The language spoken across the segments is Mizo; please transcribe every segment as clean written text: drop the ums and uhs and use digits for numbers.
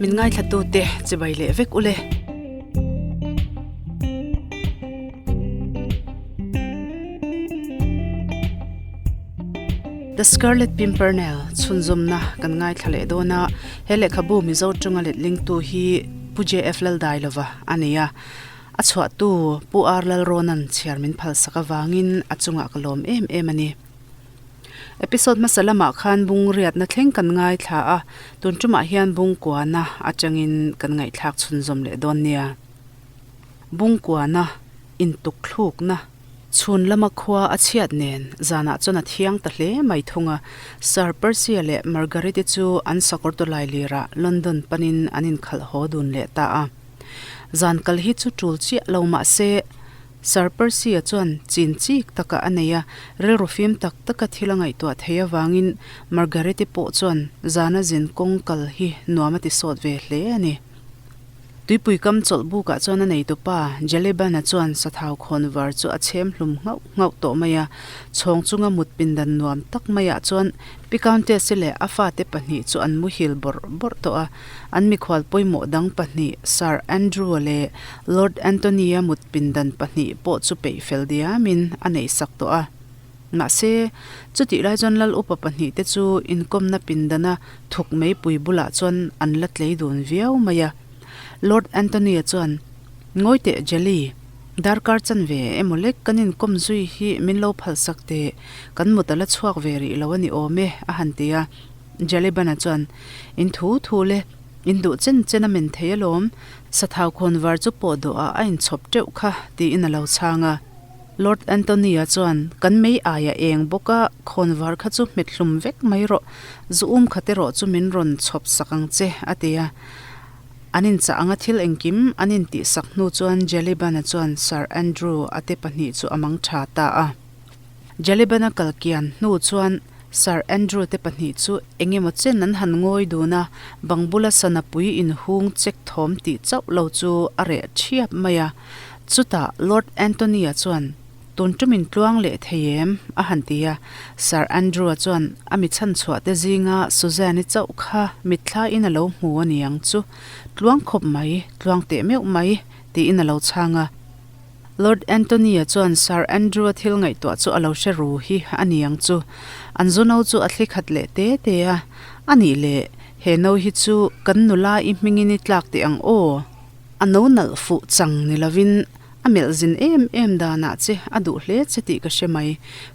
Min ngaithlatute chibai leh vek ule. The Scarlet Pimpernel chhunzawmna kan ngaithla leh dawn a, he lehkhabu Mizo tawnga letlingtu hi Pu JF Laldailova a ni a, a chhuahtu Pu R Lalrawna'n chhiar min phalsak avangin a chungah ka lawm em em a ni. Episode hmasa lamah khan bung riatna thleng kan ngaithla a, tun tumah hian bung kuana atangin kan ngaihthlak chhunzawm leh dawn nia. Bung kuana intukthlukna chhun lama khua a chhiat nen zanah chuan a thiang ta hle mai thung a, Sir Percy-a leh Margaret-i chu an sakawr tawlai lirah London panin an inkhalh haw dun leh ta a. Zan kal hi chu tul chiah lo mah se, Sir Percy-a chuan chin chik taka a nei a, rilru fim tak taka thil a ngaihtuah thei avangin Margaret-i pawh chuan zana zin kawng kal hi nuam a ti sawt ve hle a ni. Tuipui kam chawlh bukah chuan a neitupa Jaliban-a chuan sathau khawn var chu a chhem hlum nghauh nghauh tawh mai a, chhawng chunga mut pindan nuam tak maiah chuan Pi Countess-i leh a fate pahnih chu an muhil bawrh bawrh tawh a, an mikhual pawimawh dang pahnih Sir Andrew-a leh Lord Anthony-a mut pindan pahnih pawh chu peih fel diamin a neihsak tawh a. Mahse, chutih lai chuan lal upa pahnih te chu inkawmna pindana thuk meipui bulah chuan an la tlei dun viau mai a. Lord Anthony-a chuan, Ngawi teh Jelly, darkar chanve emaw lek kan inkawm zui hi min lo phalsak teh, kan mut a la chhuak ve rih lo a ni awm e, a han ti a. Jalibana chuan, In thu thu le, in duh chen chen a men thei alawm, sathau khawn var chu pawh dawhah a inchhawp teuh kha, tiin a lo chhang a. Lord Anthony-a chuan, Kan mei aia eng bawk a, khawn var kha chu hmet hlum vek mai rawh, zu um khat erawh chu min rawn chhawp sak ang che, a ti a. An inchah anga thil engkim an intihsak hnu chuan Jalibana chuan Sir Andrew-a te pahnih chu a mang tha ta a. Jalibana kal kian hnu chuan Sir Andrew te pahnih chu eng emaw chen an han ngawi dun a, bang bula sana pui inhung chek thawm tih chauh lo chu a reh thiap mai a. Chutah Lord Anthony-a chuan, Tun tumin tluang leh thei em? a han ti a. Sir Andrew-a chuan a mi chhanchhuah te zinga Suzanne-i chauh kha mitthlaiin a lo hmu a ni ang chu. Tluang khawp mai, tluang teh meuh mai, tiin a lo chhang a. Lord Anthony-a chuan Sir Andrew-a thil ngaihtuah chu a lo hre ru hi a ni ang chu. An zu no chu a thli khat leh te te a, A nih leh, he no hi chu kan nula i hmingin i tlak teh ang aw. A no nalh fuh chang ni lovin a melh zin em em danah che a duh hle che tih ka hre mai.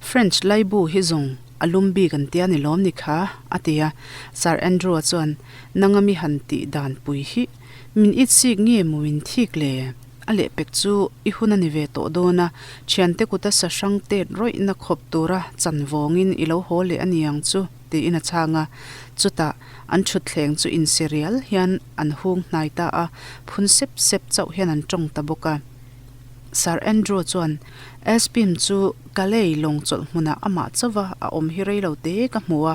French laibu hi zawng a lum bik an tia ni lawm ni kha, a ti a. Sir Andrew-a chuan, Nanga mi han tih dan pui hi min itsik nge maw min thik le? A lehpek chu i hun a ni ve tawh dawn a, thiante kuta sa hrang tet rawihna khawp tura chan vawngin i lo haw leh a ni ang chu, tiin a chhang a. Chutah, an thutthleng chu insi rial hian an hung hnai ta a, phun sep sep chauh hian an tawng ta bawk a. Sir Andrew chuan, Aspim chu Calais lawng chawlh hmunah amah chauva a awm hi rei lo te ka hmu a,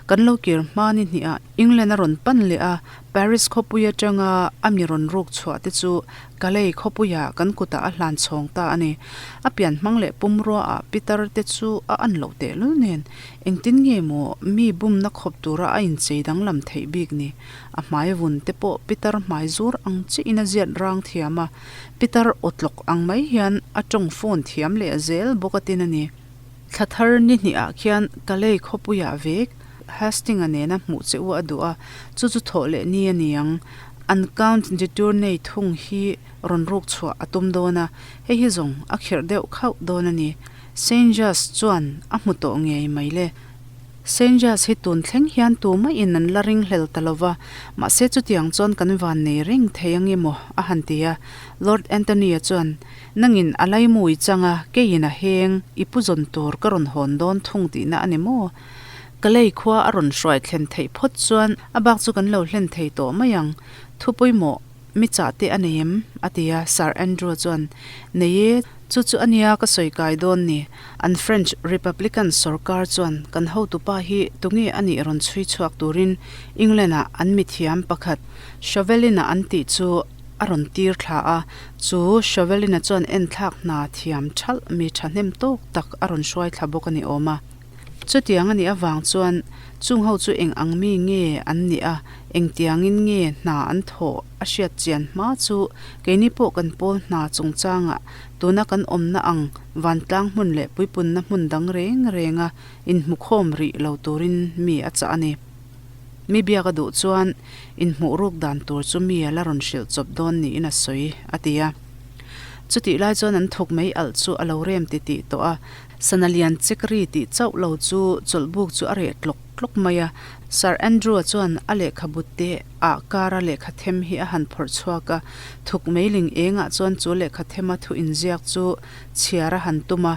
kan lo kir hma ni hnih ah England a rawn pan leh a, Paris khawpui atanga a mi rawn ruk chhuah te chu Calais khawpuia kan kutah a hlan chhawng ta a ni. A pian hmang leh pumrua ah pitar te chu a an loh tehlul nen, engtin nge maw mi bumna khawp tura a inchei danglam theih bik ni? A hmai vun te pawh pitar hmai zur ang chiah in a ziat rang thiam a, pitar awtlawk ang mai hian a tawng phone thiam leh zel bawk a tin a ni. Thla thar ni hnih ah khian Calais khawpuiah vek Hastings-a nena hmuh che u a duh a, chu chu thawh leh ni a ni ang. An Count de Tournay thung hi rawn ruk chhuah a tum dawn a, hei hi zawng a khirh deuh khauh dawn a ni. Saint-Just chuan a hmu tawh ngei mai le. Saint-Just hi tun thleng hian tumah in an la ringhlel ta lo va, mahse chutiang chuan kan van nei reng thei ange maw? a han ti a. Lord Anthony-a chuan, Nangin a laimui chang a, keiin a heng, i pu zawn tur ka rawn hawn dawn thung tihna a ni maw? Ka lei khua a rawn hruai thlen theih phawt chuan a bak chu kan lo hlen thei tawh mai ang. Thu pawimawh, mi chah te a nei em? a ti a, Sir Andrew chuan, Nei e, chu chu a nia ka sawi kai dawn ni. An French Republican sorkar chuan kan hotupa hi tunge a nih rawn chhui chhuak turin England-ah an mithiam pakhat Chauvelin-a an tih chu a rawn tir thla a, chu Chauvelin-a chuan enthlak hna thiam thalh mi thahnem tawk tak a rawn hruai thla bawk a ni awm a. Chutiang a nih avang chuan chung ho chu eng ang mi nge an nih a, engtiangin nge hna an thawh a hriat chian hma chu keini pawh kan pawl hna chungchangah tuna kan awmna ang vantlang hmun leh puipunna hmun dang reng renga inhmukhawm rih lo turin mi a chah a ni. Mi biak a duh chuan inhmuh ruk dan tur chu mi a la rawn hrilh chawp dawn niin a sawi, a ti a. Chutih lai chuan an thawk mai alh chu a lo rem ti tih tawh a, sana lian chek ri tih chauh lo chu chawlhbuk chu a reh tlawk tlawk mai a. Sir Andrew-a chuan a lehkhabu te ah kara lehkha them hi a han phawrh chhuak a, thuk meiling engah chuan chu lehkha thema thu inziak chu chhiar a han tum a,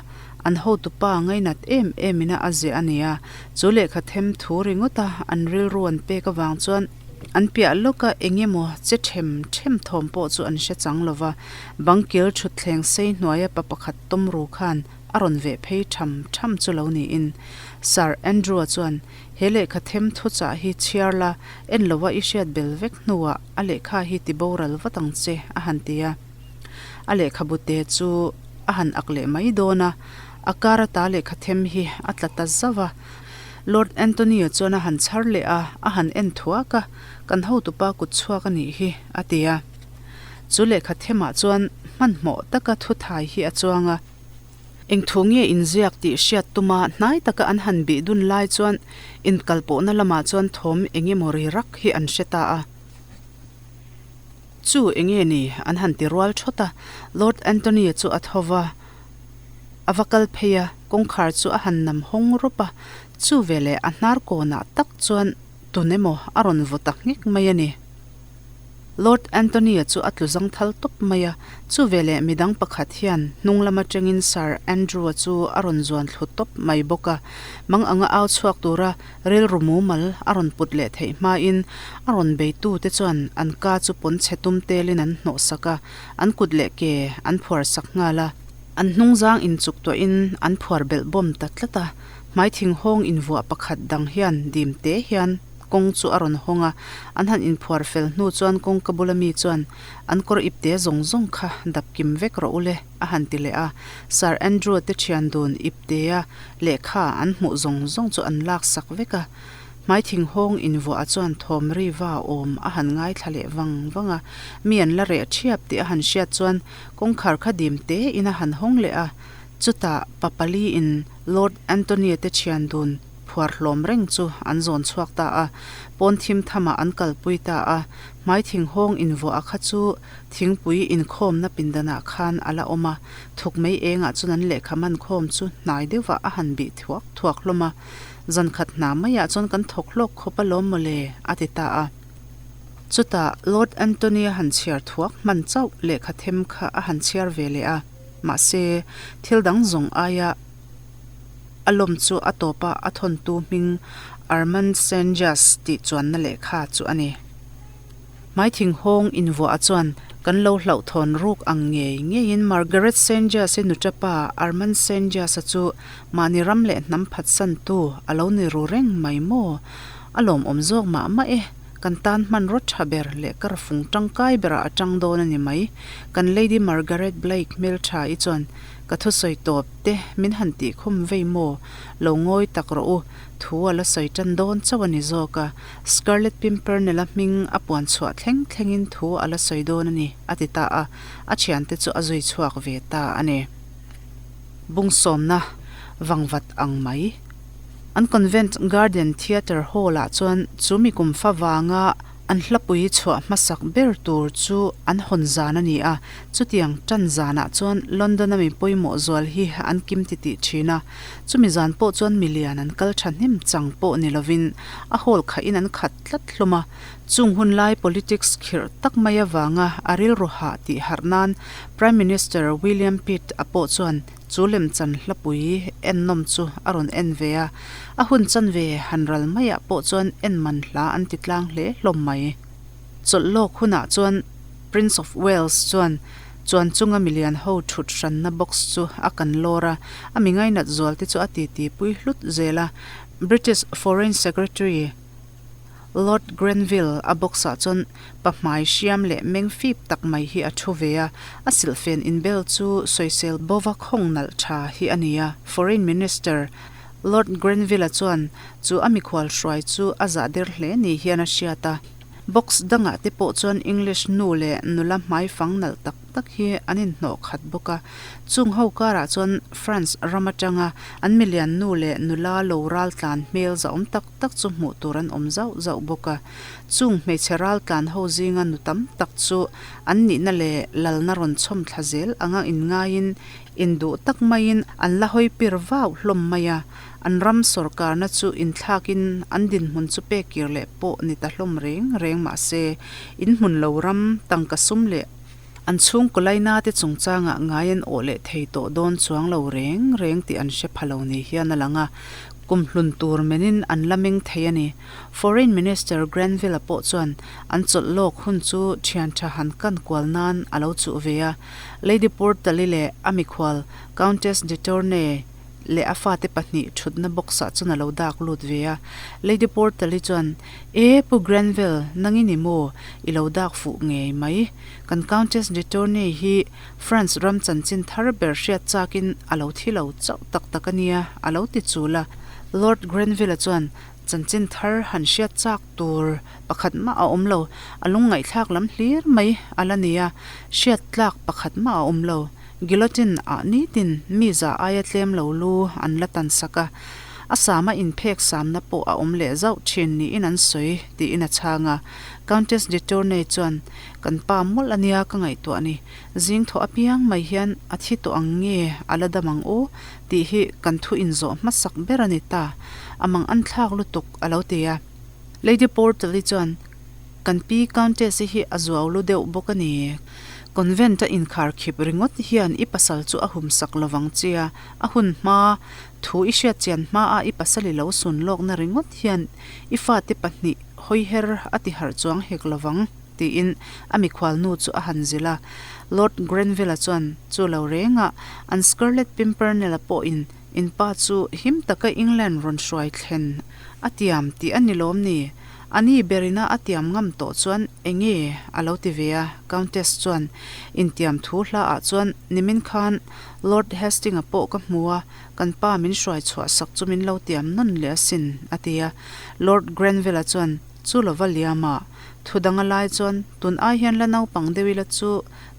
an hotupa ngainat em em ina a ziah a ni a, chu lehkha them thu ringawta an rilru an pek avang chuan an piah lawka eng emaw che them them thawm pawh chu an hre chang lo va, bangkil thutthleng sei hnuaia pa pakhat tawm ru khan a rawn veh phei tham tham chu lo niin. Sir Andrew-a chuan, He lehkha them thuchah hi chhiar la, en loa i hriat bel vek hnuah a lehkha hi ti boral vat ang che, a han ti a. A lehkhabu te chu a han ak leh mai dawn a, a kar ata lehkha them hi a tla ta zauh a. Lord Anthony-a chuan a han chhar leh a, a han en thuak a, Kan hotupa kut chhuak a nih hi, a ti a. Chu lehkha themah chuan hmanhmawh taka thuthai hi a chuang a. Eng thu nge inziak tih hriat tuma hnai taka an han bih dun lai chuan inkalpawhna lamah chuan thawm eng emaw ri rak hi an hre ta a. Chu enge ni? an han ti rual thawt a. Lord Anthony-a chu a tho va, a va kal phei a, kawngkhar chu a han nam hawng rawp a. Chu veleh a hnar kawnah tak chuan tun emaw a rawn vaw ta nghek mai a ni. Lord Anthony-a chu a tlu zang thal tawp mai a, chu veleh midang pakhat hian hnung lam atangin Sir Andrew-a chu a rawn zuan thlu tawp mai bawk a. Mang anga au chhuak tura rilru mumal a rawn put leh theih hmain a rawn beitute chuan an ka chu pawn chhe tum telin an hnawh sak a, an kut leh ke an phuar sak nghal a. An hnungzang inchuk tuahin an phuar belh bawm ta tlat a, hmaithing hawng invuah pakhat dang hian dim te hian kawng chu a rawn hawng a, an han inphuar fel hnu chuan kawngka bula mi chuan an kawr ipte zawng zawng kha dap kim vek rawh u le a han ti leh a, Sir Andrew te thian dun iptea lehkha an hmuh zawng zawng chu an lak sak vek a, hmaithing hawng invuah chuan thawm ri va awm a han ngaithla leh vang vang a, mi an la reh thiap tih a han hriat chuan kawngkhar kha dim te in a han hawng leh a, chutah pa pali in Lord Anthony te thian dun phuar hlawm reng chu an zawn chhuak ta a, pawn thim thamah an kalpui ta a, hmai thinghawng invuah a kha chu thingpui inkhawmna pindanah khan a la awm a, thuk mei engah chuan an lehkha man khawm chu hnai deuhah a han bih thuak thuak hlawm a, zan khat hna maiah chuan kan thawk hlawk khawp alawm mawle a ti ta a. Chutah Lord Anthony a han chhiar thuak hman chauh lehkha them kha a han chhiar ve leh a, mahse thil dang zawng aia A lawm chu a tawpa a thawntu hming Armand Saint-Just tih chuanna lehkha chu a ni. Hmaithinghawng invuah chuan kan lo hlauhthawn ruk ang ngei ngeiin Margaret Saint-Just-i nuṭapa Armand Saint-Just-a chu mahni ram leh hnam phatsantu a lo ni ru reng mai maw? A lawmawm zawk mah mah e, kan tan hmanraw tha ber leh ka rafung tangkai berah a tang dawn a ni mai. Kan Lady Margaret Blake hmeltha-i chuan Ka thusawi tawp te min han tih khum vei maw? Lo ngawi tak rawh u, thu a la sawi tan dawn chauh a ni zawk a, Scarlet Pimpernel-a hming a puan chhuah thleng thlengin thu a la sawi dawn a ni, a ti ta a, a thiante chu a zui chhuak ve ta a ni. Bungsawmna vangvat ang mai. An Convent Garden Theatre Hall-ah chuan chu mi kum fa vanga An hlapui chhuah hmasak ber tur chu an hawn zan a ni a, chutiang tan zanah chuan London-a mi pawimawh zual hi an kim titih thin a, chumi zan pawh chuan milian an kal thahnem chang pawh ni lovin a hall khahin an khat tlat hlawm a, chung hun lai politics khirh tak mai avanga a rilru hah tih harh nan Prime Minister William Pitt-a pawh chuan Chu lemchan hlapui ennawm chu a rawn en ve a, a hun chanve han ral maiah pawh chuan en man hla an ti tlang hle hlawm mai. Chawlh lawk hunah chuan Prince of Wales chuan chuan chunga milian ho thut hranna box chu a kan lawr a, a mi ngainat zual te chu a titi pui hlut zel a, British Foreign Secretary, Lord Grenville a box ah chuan pa hmai hriam leh meng fip tak mai hi a thu ve a, a silhfen inbel chu sawisel bova khawng nalh tha hi a ni a, Foreign Minister. Lord Grenville-a chuan chu a mikhual hruai chu a zah der hle ni hian a hriat a. Box dangah te pawh chuan English nu leh nula hmaifang nalh tak tak hi an inhnawh khat bawk a. Chung ho karah chuan France ram atanga an milian nu leh nula lo ral tlan hmel zahawm tak tak chu hmuh tur an awm zauh zauh bawk a. Chung hmeichhe ral tlan ho zinga nu tam tak chu an nihna leh lalna rawn chhawm thla zel anga inngaiin induh tak maiin an la hawi pir vau hlawm mai a. An ram sawrkarna chu inthlakin an dinhmun chu pek kir leh pawh ni ta hlawm reng reng mah se, inhmun lo ram tangka sum leh an chhungkaw laina te chungchangah ngai an awh leh thei tawh dawn chuang lo reng reng tih an hre pha lo ni hian a lang a, kum hlun tur menin an la meng thei a ni. Foreign Minister Grenville-a pawh chuan an chawlh lawk hun chu thian tha han kan kual nan a lo chuh ve a, Lady Portal-i leh a mikhual Countess de Tournay leh a fate pahnih thutna box ah chuan a lo dak lut ve a. Lady Portal-i chuan, E, Pu Grenville, nang i ni maw? I lo dak fuh ngei mai. Kan Countess de Tournay hi France ram chanchin thar ber hriat chakin a lo thi lo chauh tak tak a nia, a lo ti chul a. Lord Grenville-a chuan, Chanchin thar han hriat chak tur pakhat mah a awm lo, a lungngaihthlak lam hlir mai a la ni a, hriat tlak pakhat mah a awm lo. Guillotine ah nitin mi za aia tlem lo lu an la tan sak a, a sama inphek samna pawh a awm leh zauh thin niin an sawi tiin a chhang a. Countess de Tournay chuan, Kan pa mawlh a nia ka ngaihtuah ni, zing thawh apiang mai hian a thi tawh ang nge a la dam ang aw tih hi kan thu inzawh hmasak ber a ni ta, a mang an thlak lutuk a lo ti a. Lady Portal-i chuan, Kan pi Countess-i hi a zuau lu deuh bawk a ni. Convent-a inkhar khip ringawt hian i pasal chu a humsak lovang chia, a hun hma, thu i hriat chian hmaah i pasal i lo sun lawkna ringawt hian i fate pahnih hawiher a ti harh chuang hek lovang, tiin a mikhual nu chu a han zilh a. Lord Grenville-a chuan chu lo rengah an Scarlet Pimpernel-a pawhin in pa chu him taka England rawn hruai thlen a tiam tih a ni lawm ni? A ni berina a tiam ngam tawh chuan enge a lo ti ve a, Countess chuan intiam thu hla ah chuan nimin khan Lord Hastings-a pawh ka hmu a, kan pa min hruai chhuah sak chu min lo tiam nawn leh asin a ti a. Lord Grenville-a chuan chu lova liam a, thu dang a lai chuan tun ai hian la naupang deuh ila chu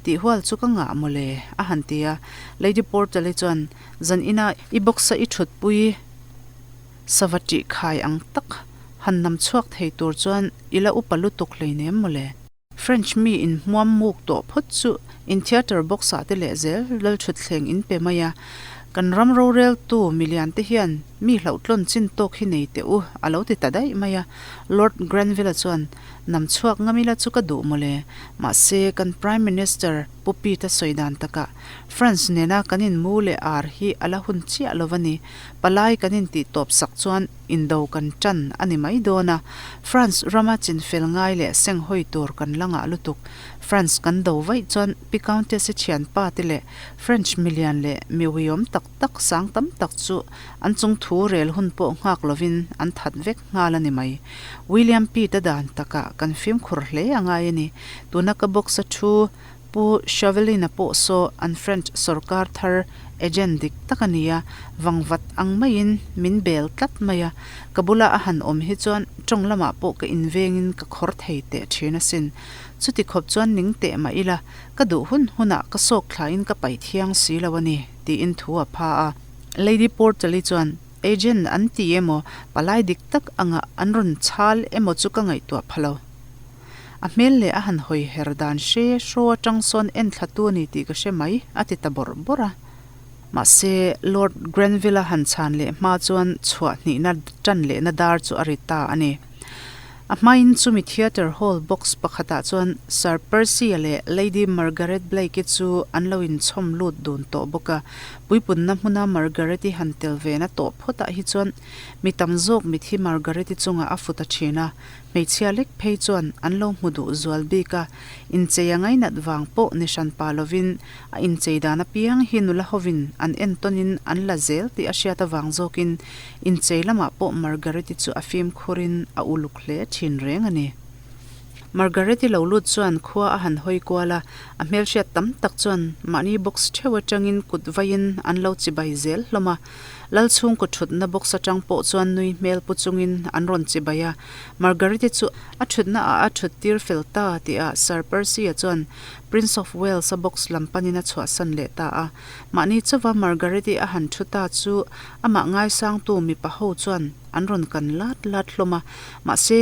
tih hual chu ka ngah mawle a han ti a. Lady Portal-i chuan zan ina i box-a i thutpui Sava tih khai ang tak han nam chhuak thei tur chuan i la upa lutuk hleinem mawle. French mi in hmuam muk tawh phawt chu in theatre box ah te leh zel lalthutthleng in pe mai a, kan ram roreltu milian te hian mi hlauhtlawn chin tawk hi nei teh u a lo ti ta daih mai a. Lord Grenville-a chuan nam chhuak ngam ila chu ka duh mawle. Mahse kan Prime Minister Pu Pete-a sawi dan takah France nena kan inmu leh ar hi a la hun chiah lo va ni. Palai kan intih tawp sak chuan indo kan tan a ni mai dawn a, France rama chinfel ngai leh seng hawi tur kan la ngah lutuk. France kan do vaih chuan Pi Countess-i thianpa te leh French milian leh mi uiawm tak tak sang tam tak chu an chung thu rel hun pawh nghak lovin an that vek nghal a ni mai. William Pitt-a dan takah kan fimkhur hle a ngai a ni. Tuna ka box-a thu Pu Chauvelin-a pawh saw an French sorkar thar agent dik tak a ni a, vangvat ang maiin min bel tlat mai a, ka bula a han awm hi chuan tawng lamah pawh ka invengin ka khawr thei teh thin asin. Chuti khawp chuan ning teh mah ila, ka duh hun hunah ka sawk thlain ka paih thiang si lo a ni, tiin thu a pha a. Lady Portal-i chuan, Agent an ti emaw, palai dik tak anga an rawn chhal emaw chu ka ngaihtuah pha lo. A hmel leh a han hawi her dan hre hraw atang sawn en thla tu a ni tih ka hre mai, a ti ta bawrh bawrh a. Mahse, Lord Grenville-a han chhan leh hma chuan chhuah hnihna tan lehna dar chu a ri ta a ni. A hmain chumi theatre hall box pakhatah chuan Sir Percy-a leh Lady Margaret Blake-i chu an lo inchhawm lut dun tawh bawk a. Puipunna hmuna Margaret-i han tel vena tawh phawtah hi chuan mi tam zawk mithi Margaret-i chungah a fu ta thin a. Hmeichhia lek phei chuan an lo hmu duh zual bik a, inchei a ngainat vang pawh ni hran pa lovin a inchei dan apiang hi nula hovin an entawnin an la zel tih a hriat avang zawkin inchei lamah pawh Margaret-i chu a fimkhurin a uluk hle thin reng a ni. Margaret-i lo lut chuan khua a han hawi kual a, a hmelhriat tam tak chuan mahni box theuh atangin kut vaiin an lo chibai zel hlawm a. Lal chhungkaw thutna box atang pawh chuan nui hmel pu chungin an rawn chibai a. Margarete chu a thutna ah a thut tir fel ta tih ah Sir Percy-a chuan Prince of Wales-a box lam panin a chhuahsan leh ta a. Mahni chauva Margarete a han thu ta chu amah ngaisangtu mipa ho chuan an rawn kan lat lat hlawm a. Mahse,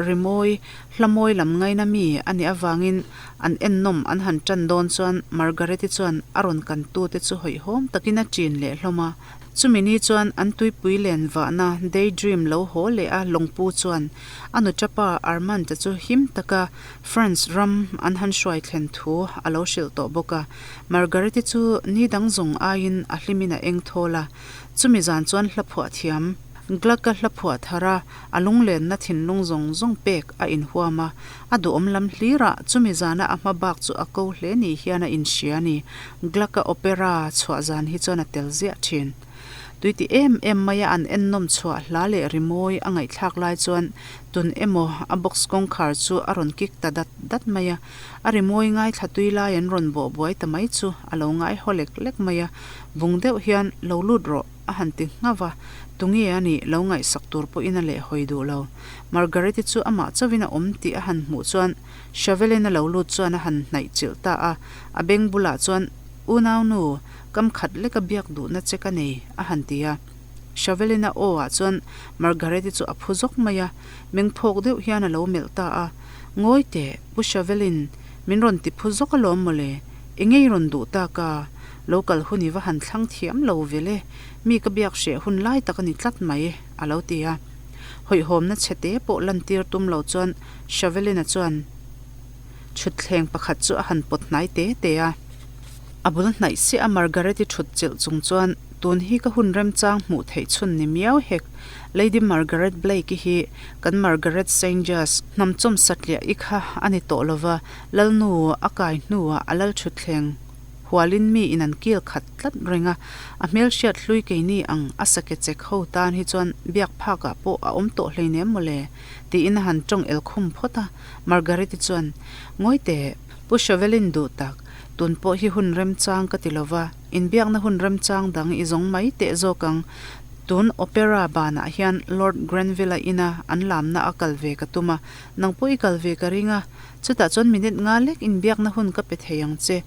rimawi hla mawi lam ngaina mi a nih avangin an ennawm an han tan dawn chuan Margarete chuan a rawn kan tute chu hawihhawm takin a ṭin leh hlawm a. Chumi ni chuan an tuipui len vahna Day Dream lo haw leh a lawngpu chuan a nuṭapa Armand-a chu him taka France ram an han hruai thlen thu a lo hrilh tawh bawk a. Margarete chu ni dang zawng aiin a hlimin a eng thawl a. Chumi zan chuan hla phuah thiam Gluck-a hla phuah thar a, a lunglenna thinlung zawng zawng pek a inhuam a. A duhawm lam hlirah chumi zana a hma bak chu a ko hle ni hian a inhria a ni. Gluck-a opera chhuah zan hi chuan a tel ziah thin. Tui ti em em maia an ennawm chhuah hla leh rimawi a ngaihthlak lai chuan tun emaw a box kawngkhar chu a rawn kik ta dat dat mai a. A rimawi ngaithla tui lai an rawn bawh buai ta mai chu a lo ngai haw lek lek mai a. Vung deuh hian lo lut rawh a han ti nghauh a, tunge a nih lo ngaihsak tur pawhin a lehhawi duh lo. Margaret-i chu amah chauhin a awm tih a han hmuh chuan Shavelin a lo lut chuan a han hnaih chilh ta a, a beng bulah chuan, Unaunu, kam khat leka biak duhna che ka nei, a han ti a. Shavelin a aw ah chuan Margaret-i chu a phu zawk mai a, meng phawk deuh hian a lo melh ta a, Ngawi teh, Pu Shavelin, min rawn ti phu zawk alawm mawle, enge i rawn duh tak a? Lo kal hun i va han thlang thiam lo vel e, mi ka biak hreh hun lai tak a ni tlat mai, a lo ti a. Hawihhawmna chhe te pawh lantir tum lo chuan Shavelina chuan thutthleng pakhat chu a han pawt hnai te te a. A bul hnaih siah a Margaret-i thut chilh chung chuan, Tun hi ka hun remchang hmuh theih chhun ni miau hek, Lady Margaret Blake-i hi kan Margaret Saint Just hnamchawm satliah-i kha a ni tawh lova, Lalnu a kai hnuah a lal thutthleng Hualin mi in an kil khat tlat reng a, a hmelhriat hlui keini ang a sake chek ho tan hi chuan biak phakah pawh a awm tawh hleinem mawle, tiin a han tawng el khum phawt a. Margaret-i chuan, Ngawi teh, Pu Shovelin duh tak, tun pawh hi hun remchang ka ti lo va, inbiakna hun remchang dang i zawng mai teh zawk ang, tun Opera banah hian Lord Grenville-a ina an lamna a kal ve ka tum a, nang pawh i kal ve ka ring a, Chutah chuan minute nga lek inbiakna hun ka pe thei ang che.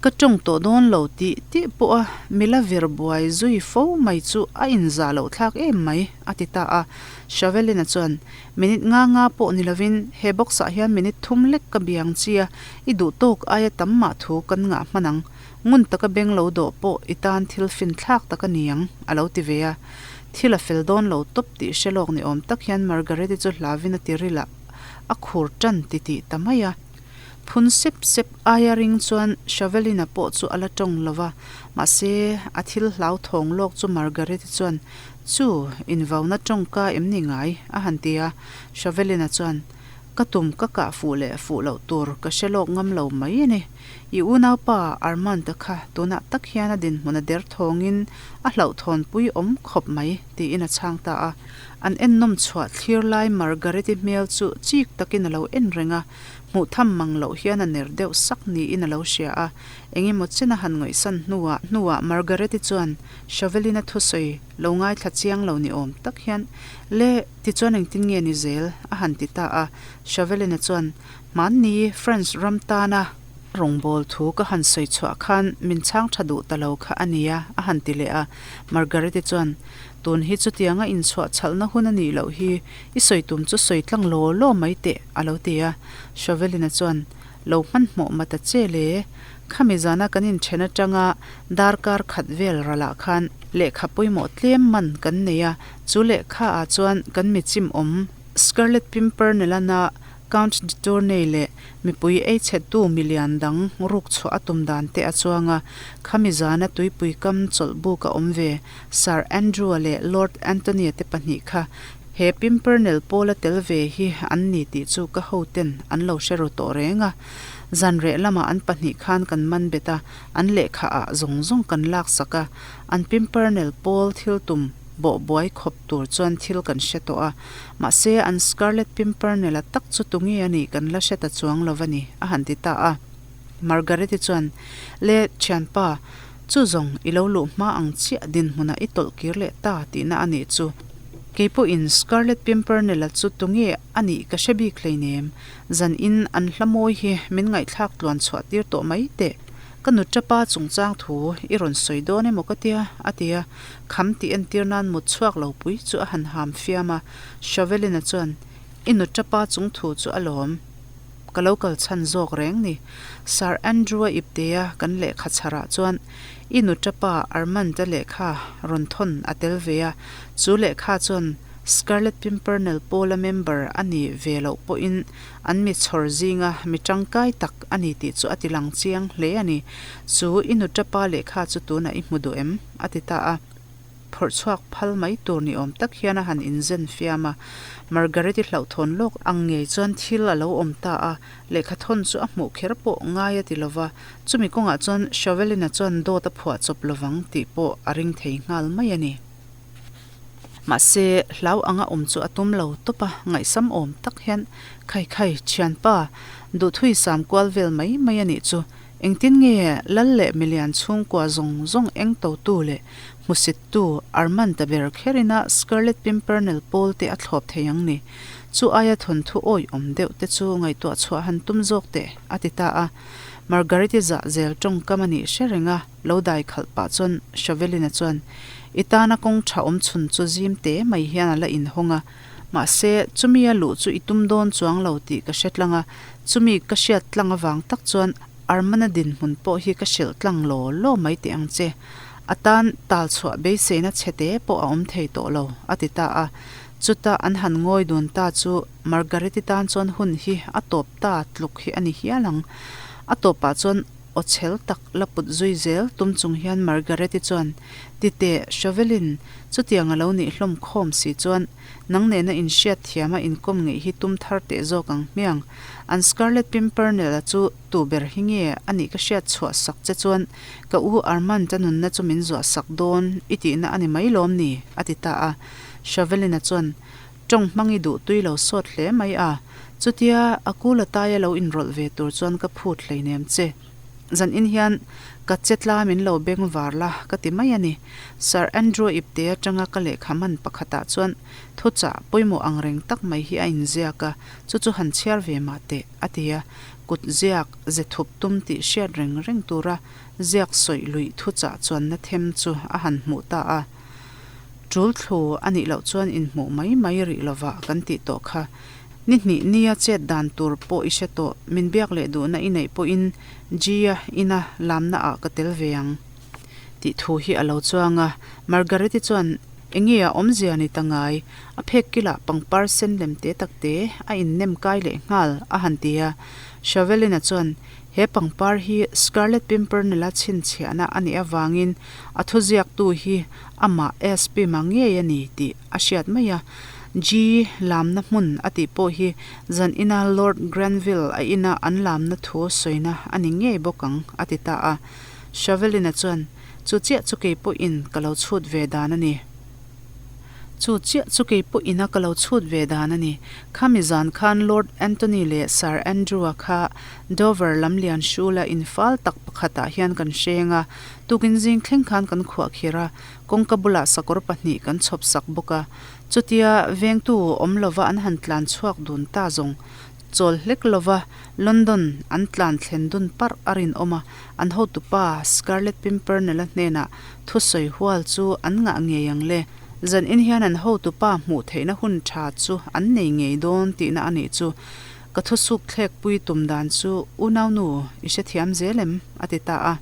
Ka tawng tawh dawn lo tih tih pawha mila vir buai zui fo mai chu a inzah loh thlak em mai, a ti ta a. Shavelina chuan, Minute nga nga pawh ni lovin he box ah hian minute thum lek ka biang chi a, i duh tawk aia tam mah thu kan ngah hman ang. Ngun taka beng lo dawh pawh i tan thil fin thlak tak a ni ang, a lo ti ve a. Thil a fel dawn lo tawp tih hre lawk ni awm tak hian Margaret-i chu hlavin a ti ril a. a khur tan titih ta mai a. Phun sep sep aia ring chuan Shavelina pawh chu a la tawng lo va, mahse a thil hlauthawng lawk chu Margaret-i chuan, Chu, invauna tawngka em ni ngai? a han ti a. Shavelina chuan, Ka tum ka kah fuh leh fuh loh tur ka hre lawk ngam lo mai a ni. I unaupa Armand-a kha tunah tak hian a dinhmun a derthawngin a hlauhthawnpui awm khawp mai, tiin a chhang ta a. An ennawm chhuah thlir lai Margaret-i hmel chu chik takin a lo en reng a, hmuh tham mang loh hian a ner deuh sak niin a lo hria a. Engemaw chen a han ngaihsan hnuah hnuah Margaret-i chuan Shavelin-a thusawi lo ngaithla chiang lo ni awm tak hian, Le, tichuan engtin nge ni zel? a han ti ta a. Shavelin-a chuan, Hmanni France ram tana rawngbâwl thu ka han sawi chhuah khan min chhang tha duh ta lo kha a nia, a han ti leh a. Margaret-i chuan, Tun hi chutianga inchhuah chhalhna hun a nih loh hi, i sawi tum chu sawi tlang law law mai teh, a lo ti a. Shovelina chuan, Lo hmanhmawh ma ta che le, khami zana kan inthen atanga darkar khat vel ralah khan lehkha pawimawh tlem man kan nei a, chu lehkha ah chuan kan mi chim awm Scarlet Pimpernel-ana Count de Tournay leh mipui ei chhettu milian dang ruk chhuah a tum dan te a chuang a, khami zana tuipui kam chawlh buk a awm ve. Sir Andrew-a leh Lord Anthony-a te pahnih kha he Pimpernel pawla tel ve hi an ni tih chu ka hoten an lo hre ru tawh reng a. Zanreh lamah an pahnih khan kan man bet a, an lehkha ah zawng zawng kan laksak a, an Pimpernel pawl thil tum bawh buai khawp tur chuan thil kan hre tawh a. Mahse, an Scarlet Pimpernel-a tak chu tunge a nih kan la hre ta chuang lo va ni, a han ti ta a. Margaret-i chuan, Le, thianpa. Chu zawng i lo luh hma ang chiah dinhmunah i tawlh kir leh ta tihna a nih chu. Kei pawhin Scarlet Pimpernel-a chu tunge a nih ka hre bik hleinem. Zan in an hla mawi hi min ngaihthlak tluan chhuah tir tawh mai teh. Ka nu tapa chungchang thu i rawn sawi dawn emaw ka tia, a ti a. Kham tih entir nan mut chhuak lo pui chu a han ham fiam a. Shovelin-a chuan, I nu tapa chung thu chu a lawm. Ka lo kal chhan zawk reng ni. Sir Andrew-a iptea kan lehkha chharah chuan i nu tapa Armand-a lehkha rawn thawn a tel ve a, chu lehkha chuan Scarlet Pimpernel pawla member a ni ve loh pawhin an mi chhawr zinga mi tangkai tak a ni tih chu a ti lang chiang hle a ni. Chu i nu tapa lehkha chu tunah i hmu duh em? a ti ta a. Phawrh chhuak phal mai tur ni awm tak hian a han inzen fiam a. Margaret-i hlauhthawn lawk ang ngei chuan thil a lo awm ta a, lehkha thawn chu a hmuh kher pawh ngai a ti lo va, chumi kawngah chuan Shovelin-a chuan dawt a phuah chawp lovang tih pawh a ring thei nghal mai a ni. Mahse, hlau anga awm chu a tum lo tawp a, ngaihsam awm tak hian, Khai khai, thianpa, duhthui sam kual vel mai mai a nih chu, Engtin nge Lal leh milian chhungkua zawng zawng eng totu leh hmusittu Armand ta ber kherina Scarlet Pimpernel pawl te a thlawp thei ang ni? Chu aia thawnthu awih awm deuh te chu ngaihtuah chhuah han tum zawk teh, a ti ta a. Margariti zah zel tawngkam a nih hre reng a, lo dai khalh pah chuan Shovelina chuan, I tana kawng tha awm chhun chu zim te mai hian a la inhawng a, Mahse, chumi a luh chu i tum dawn chuang lo tih ka hre tlang a, chumi ka hriat tlang avang tak chuan Armana dinhmun pawh hi ka hrilh tlang law law mai teh ang che. A tan tal chhuah beiseina chhe te pawh a awm thei tawh lo, a ti ta a. Chuta an han ngawi dun ta chu Margareti tan chuan hun hi a tawp ta tluk hi a ni hial ang. A tawpah chuan aw chhel tak la put zui zel tum chung hian Margareti chuan, Ti teh, Shovelin, chutiang a lo nih hlawm khawm si chuan nang nena inhriat thiama inkawm ngeih hi tum thar teh zawk ang hmiang. An Scarlet Pimpernel-a chu tu ber hi nge a nih ka hriat chhuah sak che chuan ka u Armand-a nunna chu min zuah sak dawn i tihna a ni mai lawm ni? a ti ta a. Shovelin-a chuan, Tawng hmang i duh tui lo sawt hle mai a, chutia a kul a taia lo inrawlh ve tur chuan ka phut hleinem che. Zan in hian ka che tla min lo beng var la ka ti mai a ni. Sir Andrew ipte atanga ka lehkha man pakhatah chuan thuchah pawimawh ang reng tak mai hi a inziak a, chu chu han chhiar ve mah teh, a ti a. Kut ziak ze thup tum tih hriat reng reng tura ziak sawih luih thuchah chuanna them chu a han hmuh ta a. Tul thlu a nih loh chuan inhmuh mai mai rih lovah kan tih tawh kha. Ni hnih nia chet dan tur pawh i hre tawh, min biak leh duhna i neih pawhin G-a ina lamna ah ka tel ve ang tih thu hi a lo chuang a. Margaret-i chuan, Enge a awmzia ni ta ngai, a phek kilah pangpar sen lem te tak te a innem kai leh nghal a han ti a. Shavelin-a chuan, He pangpar hi Scarlet Pimpernel-a chhinchhiahna a nih avangin a thuziaktu hi amah SP ma ngei a ni tih a hriat mai a. G lamna hmun a tih pawh hi zan ina Lord Granville a ina an lamna thu sawina a ni ngei bawk ang a ti ta a. Shavelin-a chuan, Chu chiah chu kei pawhin ka lo chhut ve dan a ni. Chu chiah chu kei pawh ina ka lo chhut ve dan a ni. Khami zan khan Lord Anthony leh Sir Andrew-a kha Dover lam lian hrula infal tak pakhatah hian kan hreng a, tukin zing thleng khan kan khuah khir a, kawngka bulah sakawr pahnih kan chhawp sak bawk a. Chutia vengtu awm lova an han tlan chhuak dun ta zawng chawl hlek lova London an tlan thlen dun parh a rinawm a, an hotupa Scarlet Pimpernel-a hnenah Thusawi hual chu an ngah ngei ang le. Zan in hian an hotupa hmuh theihna hun tha chu an nei ngei dawn tihna a nih chu. Ka thusuk thlek pui tum dan chu unaunu i hrethiam zel em? a ti ta a.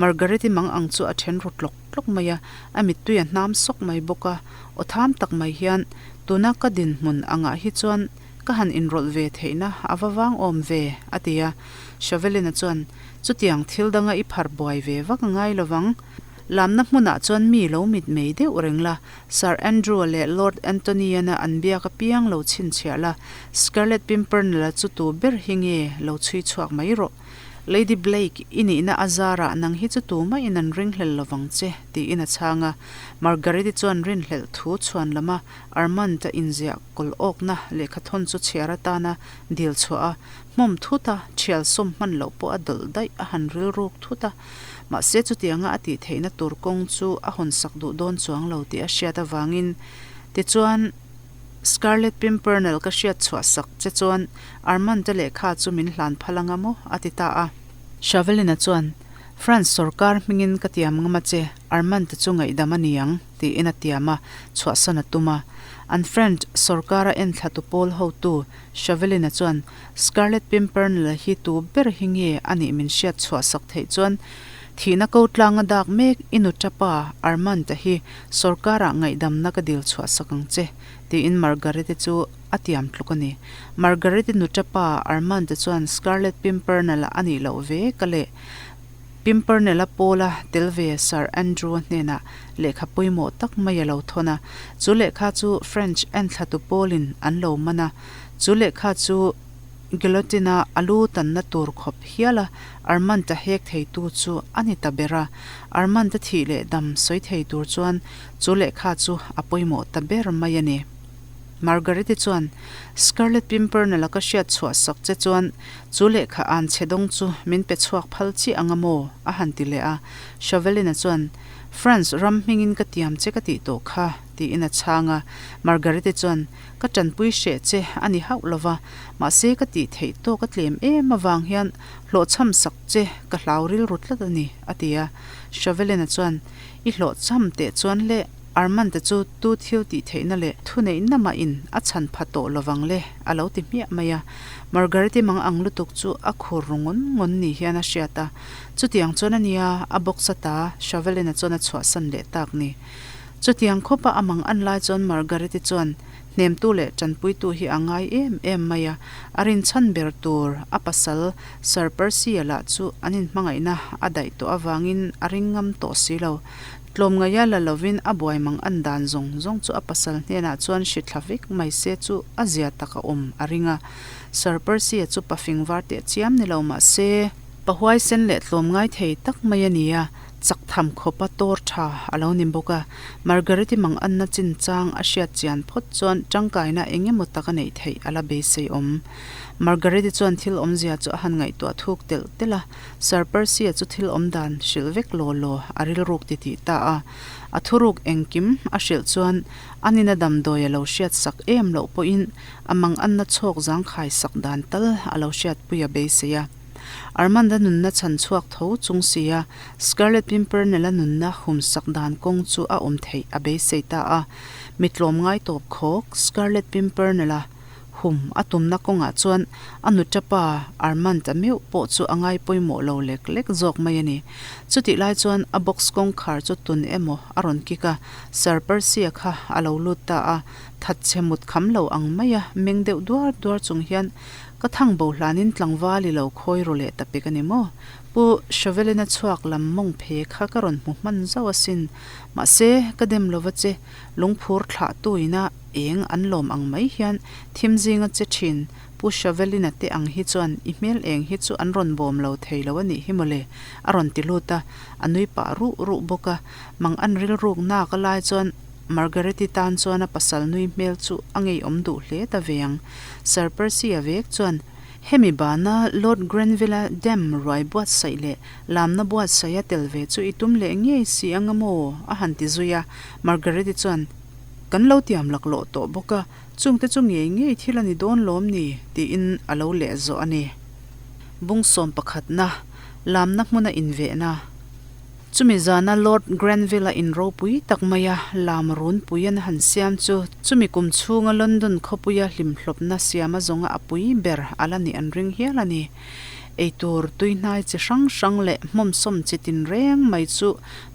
Margaret-i mang ang chu a then ru tlawk tlawk mai a, a mittui a hnam sawk mai bawk a. Aw tham tak mai hian tuna ka dinhmun angah hi chuan ka han inrawlh ve theihna a va vang awm ve, a ti a. Shovelin-a chuan Chutiang thil danga i phar buai ve vak a ngai lovang. Lamna hmunah chuan mi lo mitmei deuh reng la, Sir Andrew-a leh Lord Anthony-ana an biak apiang lo chhinchhiah la, Scarlet Pimpernel-a chu tu ber hi nge lo chhui chhuak mai rawh. Lady Blake, i nihna a zarah nang hi chu tumahin an ringhlel lovang che, tiin a chhang a. Margaret-i chuan rinhlelh thu chhuan lama Armand-a inziah kawlh awkna lehkhathawn chu chhiar atana dil chhuah a, hmawm thut a, thial sawm hman loh pawh a dawlh daih a han rilruk thut a. Mahse chutianga a tih theihna tur kawng chu a hawnsak duh dawn chuang lo tih a hriat avangin tichuan Scarlet Pimpernel ka hriat chhuah sak che chuan Armand-a lehkha chu min hlan phal anga maw? a ti ta a. Shavelin-a chuan, France sawrkar hmingin ka tiam ngam a che, Armand-a chu ngaihdam a ni ang, tiin a tiam a, chhuahsan a tum a. An French sawrkara enthlatu pawl hotu Shavelin-a chuan, Scarlet Pimpernel-a hi tu ber hi nge a nih min hriat chhuah sak theih chuan thihna ko tlanga dak mek i nu tapa Armand-a hi sawrkarah ngaihdamna ka dil chhuah sak ang che, tiin Margarete chu a tiam tluk a ni. Margarete nu tapa Armand-a chuan Scarlet Pimpernel-a a nih loh ve ka leh Pimpernel-a pawla tel ve Sir Andrew-a hnenah lehkha pawimawh tak mai a lo thawn a, chu lehkha chu French enthlatu pawlin an lo man a, chu lehkha chu guillotine-a a lu tanna tur khawp hiala Armand-a hek theitu chu a ni ta ber a, Armand-a thih leh dam sawi thei tur chuan chu lehkha chu a pawimawh ta ber mai a ni. Margarete chuan, Scarlet Pimpernel-a ka hriat chhuah sak che chuan chu lehkha an chhe dawng chu min pe chhuak phal chiah anga maw? a han ti leh a. Chauvelin-a chuan, France ram hmingin ka tiam che ka tih tawh kha, tiin a chhang a. Margarete chuan, Ka tanpui hreh che a ni hauh lo va, mahse ka tih theih tawk a tlem em avang hian hlawhchham sak che ka hlau rilru tlat a ni, a ti a. Chauvelin-a chuan, I hlawhchham teh chuan le, Armand-a chu tu thil tih theihna leh thuneihna mahin a chhan pha tawh lovang le, a lo ti hmiah mai a. Margarete mang ang lutuk chu a khur ru ngawn ngawn ni hian a hriat a. Chutiang chuan a nia, a box ata Shavelin-a chuan a chhuahsan leh tak ni. Chutiang khawpa a mang an lai chuan Margarete chuan hnemtu leh tanpuitu hi a ngai em em mai a, a rinchhan ber tur a pasal Sir Percy-a lah chu an inhmangaihna a daih tawh avangin a ring ngam tawh si lo. Tlawmngaia la lovin a buai mang an dan zawng zawng chu a pasal hnenah chuan hri thla vek mai se chu a zia tak a awm a ring a. Sir Percy-a chu pa fing var teh chiam ni lo mah se, pa huaisen leh tlawmngai thei tak mai a ni a, chak tham khawpa tawr tha a lo ni bawk a. Margarete mang anna chinchang a hriat chian phawt chuan tangkaina eng emaw tak a neih theih a la beisei awm. Margarete chuan thil awmzia chu a han ngaihtuah thuk telh telh a. Sir Percy-a chu thil awm dan hrilh vek law law a rilruk ti tih ta a. A thuruk engkim a hrilh chuan a nina damdawi a lo hriat sak em loh pawhin a manganna chhawk zangkhai sak dan tal a lo hriatpui a beisei a. Armand-a nunna chhan chhuak tho chung si a, Scarlet Pimpernel-a nunna hum sak dan kawng chu a awm theih a beisei ta a. Mi tlawm ngai tawp khawk Scarlet Pimpernel-a Hum a tumna kawngah chuan a nuta pa Armand-a meuh pawh chu a ngai pawimawh lo lek lek zawk mai a ni. Chutih lai chuan a box kawngkhar chu tun emaw a rawn kik a, Sir Percy-a kha a lo lut ta a, thatchhe mut kham lo ang maia meng deuh duar duar chung hian ka thang bo hlanin tlangval i lo khawi ru leh ta pek a ni maw? Pu Chauvelin-a chhuak lam mawng phe kha ka rawn hmu hman zauh asin. Mahse, ka dem lova che, lungphur thlahtu ina Eng an lawm ang mai hian thim zinga che thin Pu Shavelina te ang hi chuan i hmel eng hi chu an rawn bawm lo thei lo a nih hi mawle, a rawn ti lut a, a nui pah ruh ruh bawk a. Mang an rilruk nak a lai chuan Margareti tan chuan a pasal nui hmel chu a ngeiawm duh hle ta ve ang. Sir Percy-a vek chuan hemi bana Lord Grenville-a dam ruai buatsaih leh lamna buatsaih a tel ve chu i tum leh ngei si anga maw? a han ti zui a. Margareti chuan. Kan lo tiam laklawh tawh bawk a, chungte chu ngei ngei thil a ni dawn lawm ni? tiin a lo leh zawh a ni. Bung sawm pakhatna, lamna hmuna invehna. Chumi zana Lord Granville-a in ropui tak maia lam runpui an han siam chu chumi kum chhunga London khawpuia hlimhlawpna siama zawnga a pui ber a la nih an ring hial a ni. Eitur tuihnai chi hrang hrang leh hmawmsawm chi tinreng mai chu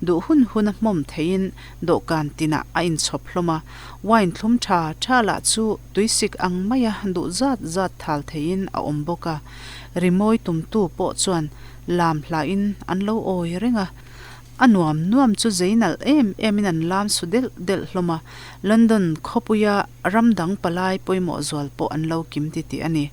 duh hun huna hmawm theiin Dawhkan tinah a inchhawp hlawm a, wine thlum tha tha lah chu tuisik ang maia duh zat zat thal theiin a awm bawk a. Rimawi tumtu pawh chuan lam hlahin an lo awi reng a, a nuam nuam chu zei nalh em emin an lam su delh delh hlawm a, London khawpuia ram dang palai pawimawh zual pawh an lo kim titih a ni.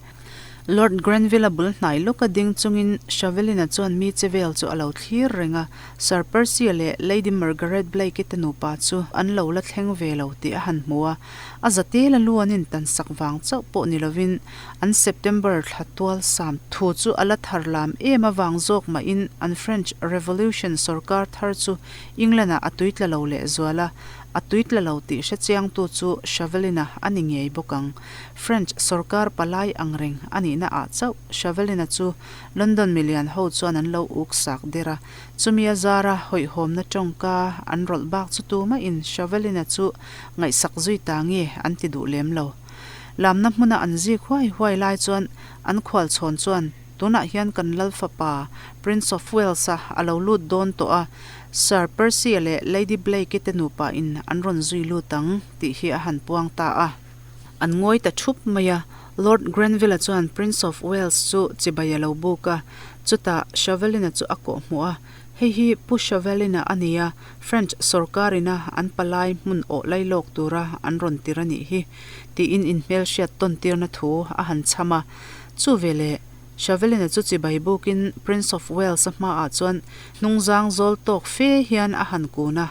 Lord Grenville-a bul hnai lawka ding chungin Shavelin-a chuan mi che vel chu a lo thlir reng a, Sir Percy-a leh Lady Margaret Blake-i te nupa chu an lo la thleng ve lo tih a han hmu a. A zatela lu an intan sak vang chauh pawh ni lovin an September thla tual sam thu chu a la thar lam em avang zawk mahin an French Revolution sawrkar thar chu England-ah a tuitla lo lehzual a, a tuitla lo tih hrechiangtu chu Shavelin-a a ni ngei bawk ang. French sawrkar palai ang reng a nihna ah chauh Shavelin-a chu London milian ho chuan an lo uk sak der a, chumi a zara hawihhawmna tawngka an rawlh bak chu tumahin Shavelin-a chu ngaihsak zui ta nge an ti duh lem lo. Lamna hmuna an zik huai huai lai chuan an khualchhawn chuan tunah hian kan lal fapa Prince of Wales-a a lo lut dawn tawh a, Sir Percy-a leh Lady Blake-i te nupa in an rawn zui lut ang tih hi a han puang ta a. An ngawi ta thup mai a, Lord Grenville-a chuan Prince of Wales chu chibai a lo buk a, chutah Shavelin-a chu a kawh hmuh a, Hei hi Pu Shavelin-a a ni a, French sawrkar-ina an palai hmun awh lailawk tura an rawn tir a nih hi, tiin inhmelhriat tawn tirna thu a han chham a. Chu veleh Shavelin-a chu chibai bukin Prince of Wales-a hmaah chuan hnungzang zawl tawk fe hian a han kun a.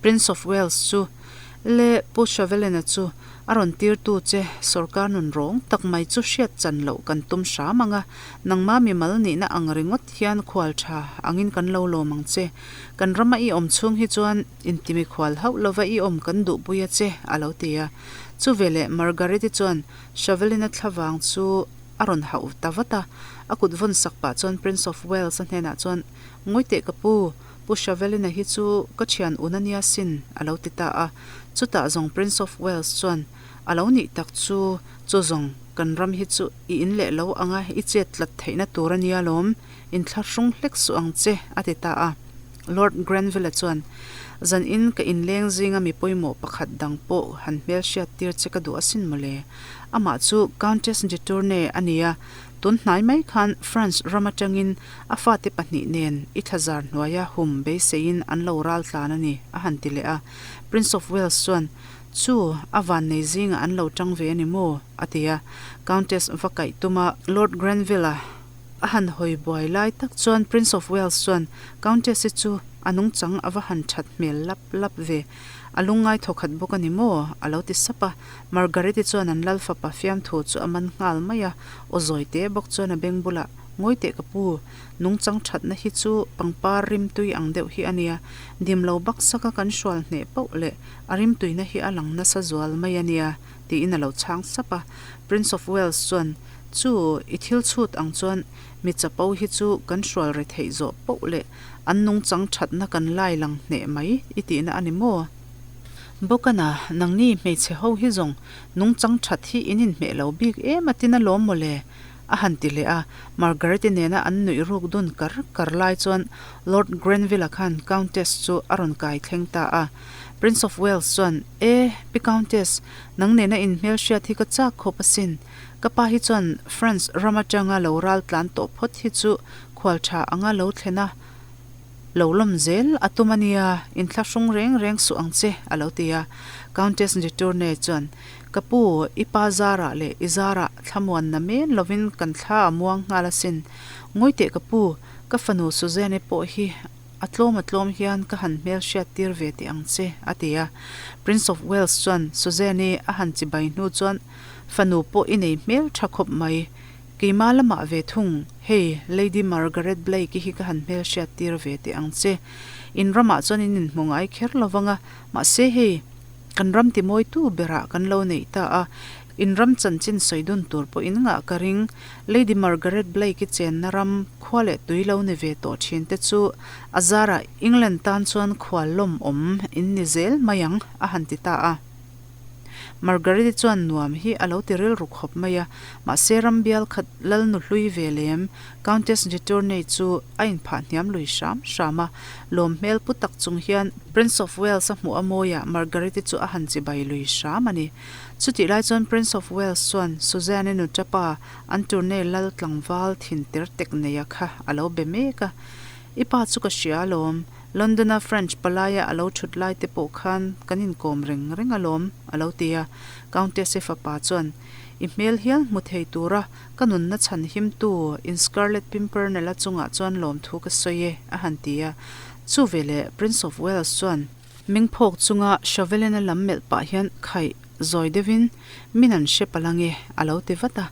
Prince of Wales chu le Pu Shavelena chu a rawn tirtu che sawrkar nun rawng tak mai chu hriat chan loh kan tum hram ang a, nangma mimal nihna ang ringawt hian khual tha angin kan lo lawm ang che. Kan rama i awm chhung hi chuan intimi khual hauh lova i awm kan duhpui a che, a lo ti a. Chuveleh Margaret-i chuan Shavelina thlavang chu a rawn hauh ta vat a, a kut vawn sak pah chuan Prince of Wales-a hnenah chuan, Ngawi teh ka pu, Pu Shavelina hi chu ka thian un a nia sin, a lo ti ta a. Chutah zawng Prince of Wales chuan, A lo nih tak chu, chu zawng kan ram hi chu i in leh lo anga i chet tlat theihna tur a nia lawm, inthlahrung hlek suh ang che, a ti ta a. Lord Grenville-a chuan, Zan in ka inleng zinga mi pawimawh pakhat dang pawh han hmelhriat tir che ka duh asin mawle. Amah chu Countess de Tournay a ni a, tun hnai mai khan France ram atangin A fate pahnih nen i thlazar hnuaia hum beiseiin an lo ral tlan a ni, a han ti leh a. Prince of Wales chuan, Chu, a vannei zingah an lo tang ve a ni maw? a ti a. Countess va kaih tuma Lord Grenville-a a han hawi buai lai tak chuan Prince of Wales chuan, Countess-i chu a nungchang a va han that hmel lap lap ve, a lungngai thawkhat bawk a ni maw? a lo ti sap a. Margaret-i chuan an lal fapa fiamthu chu a man nghal mai a, aw zawi teh bawk chuan a beng bulah, Ngawi teh ka pu, nungchang thatna hi chu pangpar rimtui ang deuh hi a nia, dim lo baksaka kan hrual hneh pauh leh a rimtuina hi a lang nasa zual mai a nia, tiin a lo chhang sap a. Prince of Wales chuan, Chu, i thil chhut ang chuan mi chapo hi chu kan hrual re theih zawh pauh leh an nungchang thatna kan lai lang hneh mai i tihna a ni maw? Bawkana, nangni hmeichhe ho hi zawng nungchang that hi in inhmeh lo bik em a tin alawm mawle, A han ti leh a, Margaret-i nena an nuih ruk dun kar kar lai chuan Lord Grenville-a khan Countess chu a rawn kai thleng ta a. Prince of Wales chuan, E, Pi Countess, nang nena inhmelhriat hi ka chak khawp asin. Ka pa hi chuan France ram atanga lo ral tlan tawh phawt hi chu khual tha anga lo thlen a, Lo lawm zel a tum a nia, inthlahrung reng reng suh ang che, a lo ti a. Countess de Tournay chuan, Ka pu, i pa zarah leh i zarah thlamuan na men lovin kan thla a muang nghal asin. Ngawi teh ka pu, ka fanu Suzanne pawh hi a tlawm a tlawm hian ka han hmel hriat tir ve teh ang che, a ti a. Prince of Wales chuan Suzanne a han chibai hnu chuan, Fanu pawh i nei hmel tha khawp mai, Keimah lamah ve thung, hei Lady Margaret Blake-i hi ka han hmelhriat tir ve teh ang che. In ramah chuan in inhmu ngai kher lo vang a, mahse hei, kan ram timawitu berah kan lo neih ta a, in ram chanchin sawi dun tur pawh in ngah ka ring. Lady Margaret Blake-i chenna ram khua leh tui lo ni ve tawh thin te chu a zarah England tan chuan khual lawmawm in ni zel mai ang, a han ti ta a. Margaret-i chuan nuam hi a lo ti rilru khawp mai a, mahse rambial khat lalnu hlui ve lem Countess de Tournay chu a inphah hniam lui hram hram a, lawm hmel pu tak chung hian Prince of Wales a hmuh a mawiah Margaret-i chu a han chibai lui hram a ni. Chutih lai chuan Prince of Wales chuan Suzanne-i nutapa an Tournay lal tlangval thin ter tek neia kha a lo be mek a, I pa chu ka hria alawm, London-a French palaia a lo thut lai te pawh khan kan inkawm reng reng alawm, a lo ti a. Countess-i fapa chuan, I hmel hial hmu thei tura ka nunna chhan himtu in Scarlet Pimpernel-a chungah chuan lawmthu ka sawi e, a han ti a. Chu veleh Prince of Wales chuan meng phawk chunga Chauvelin-a lam melh pah hian khaih zawi deuhin min an hre palh ange a lo ti vat a.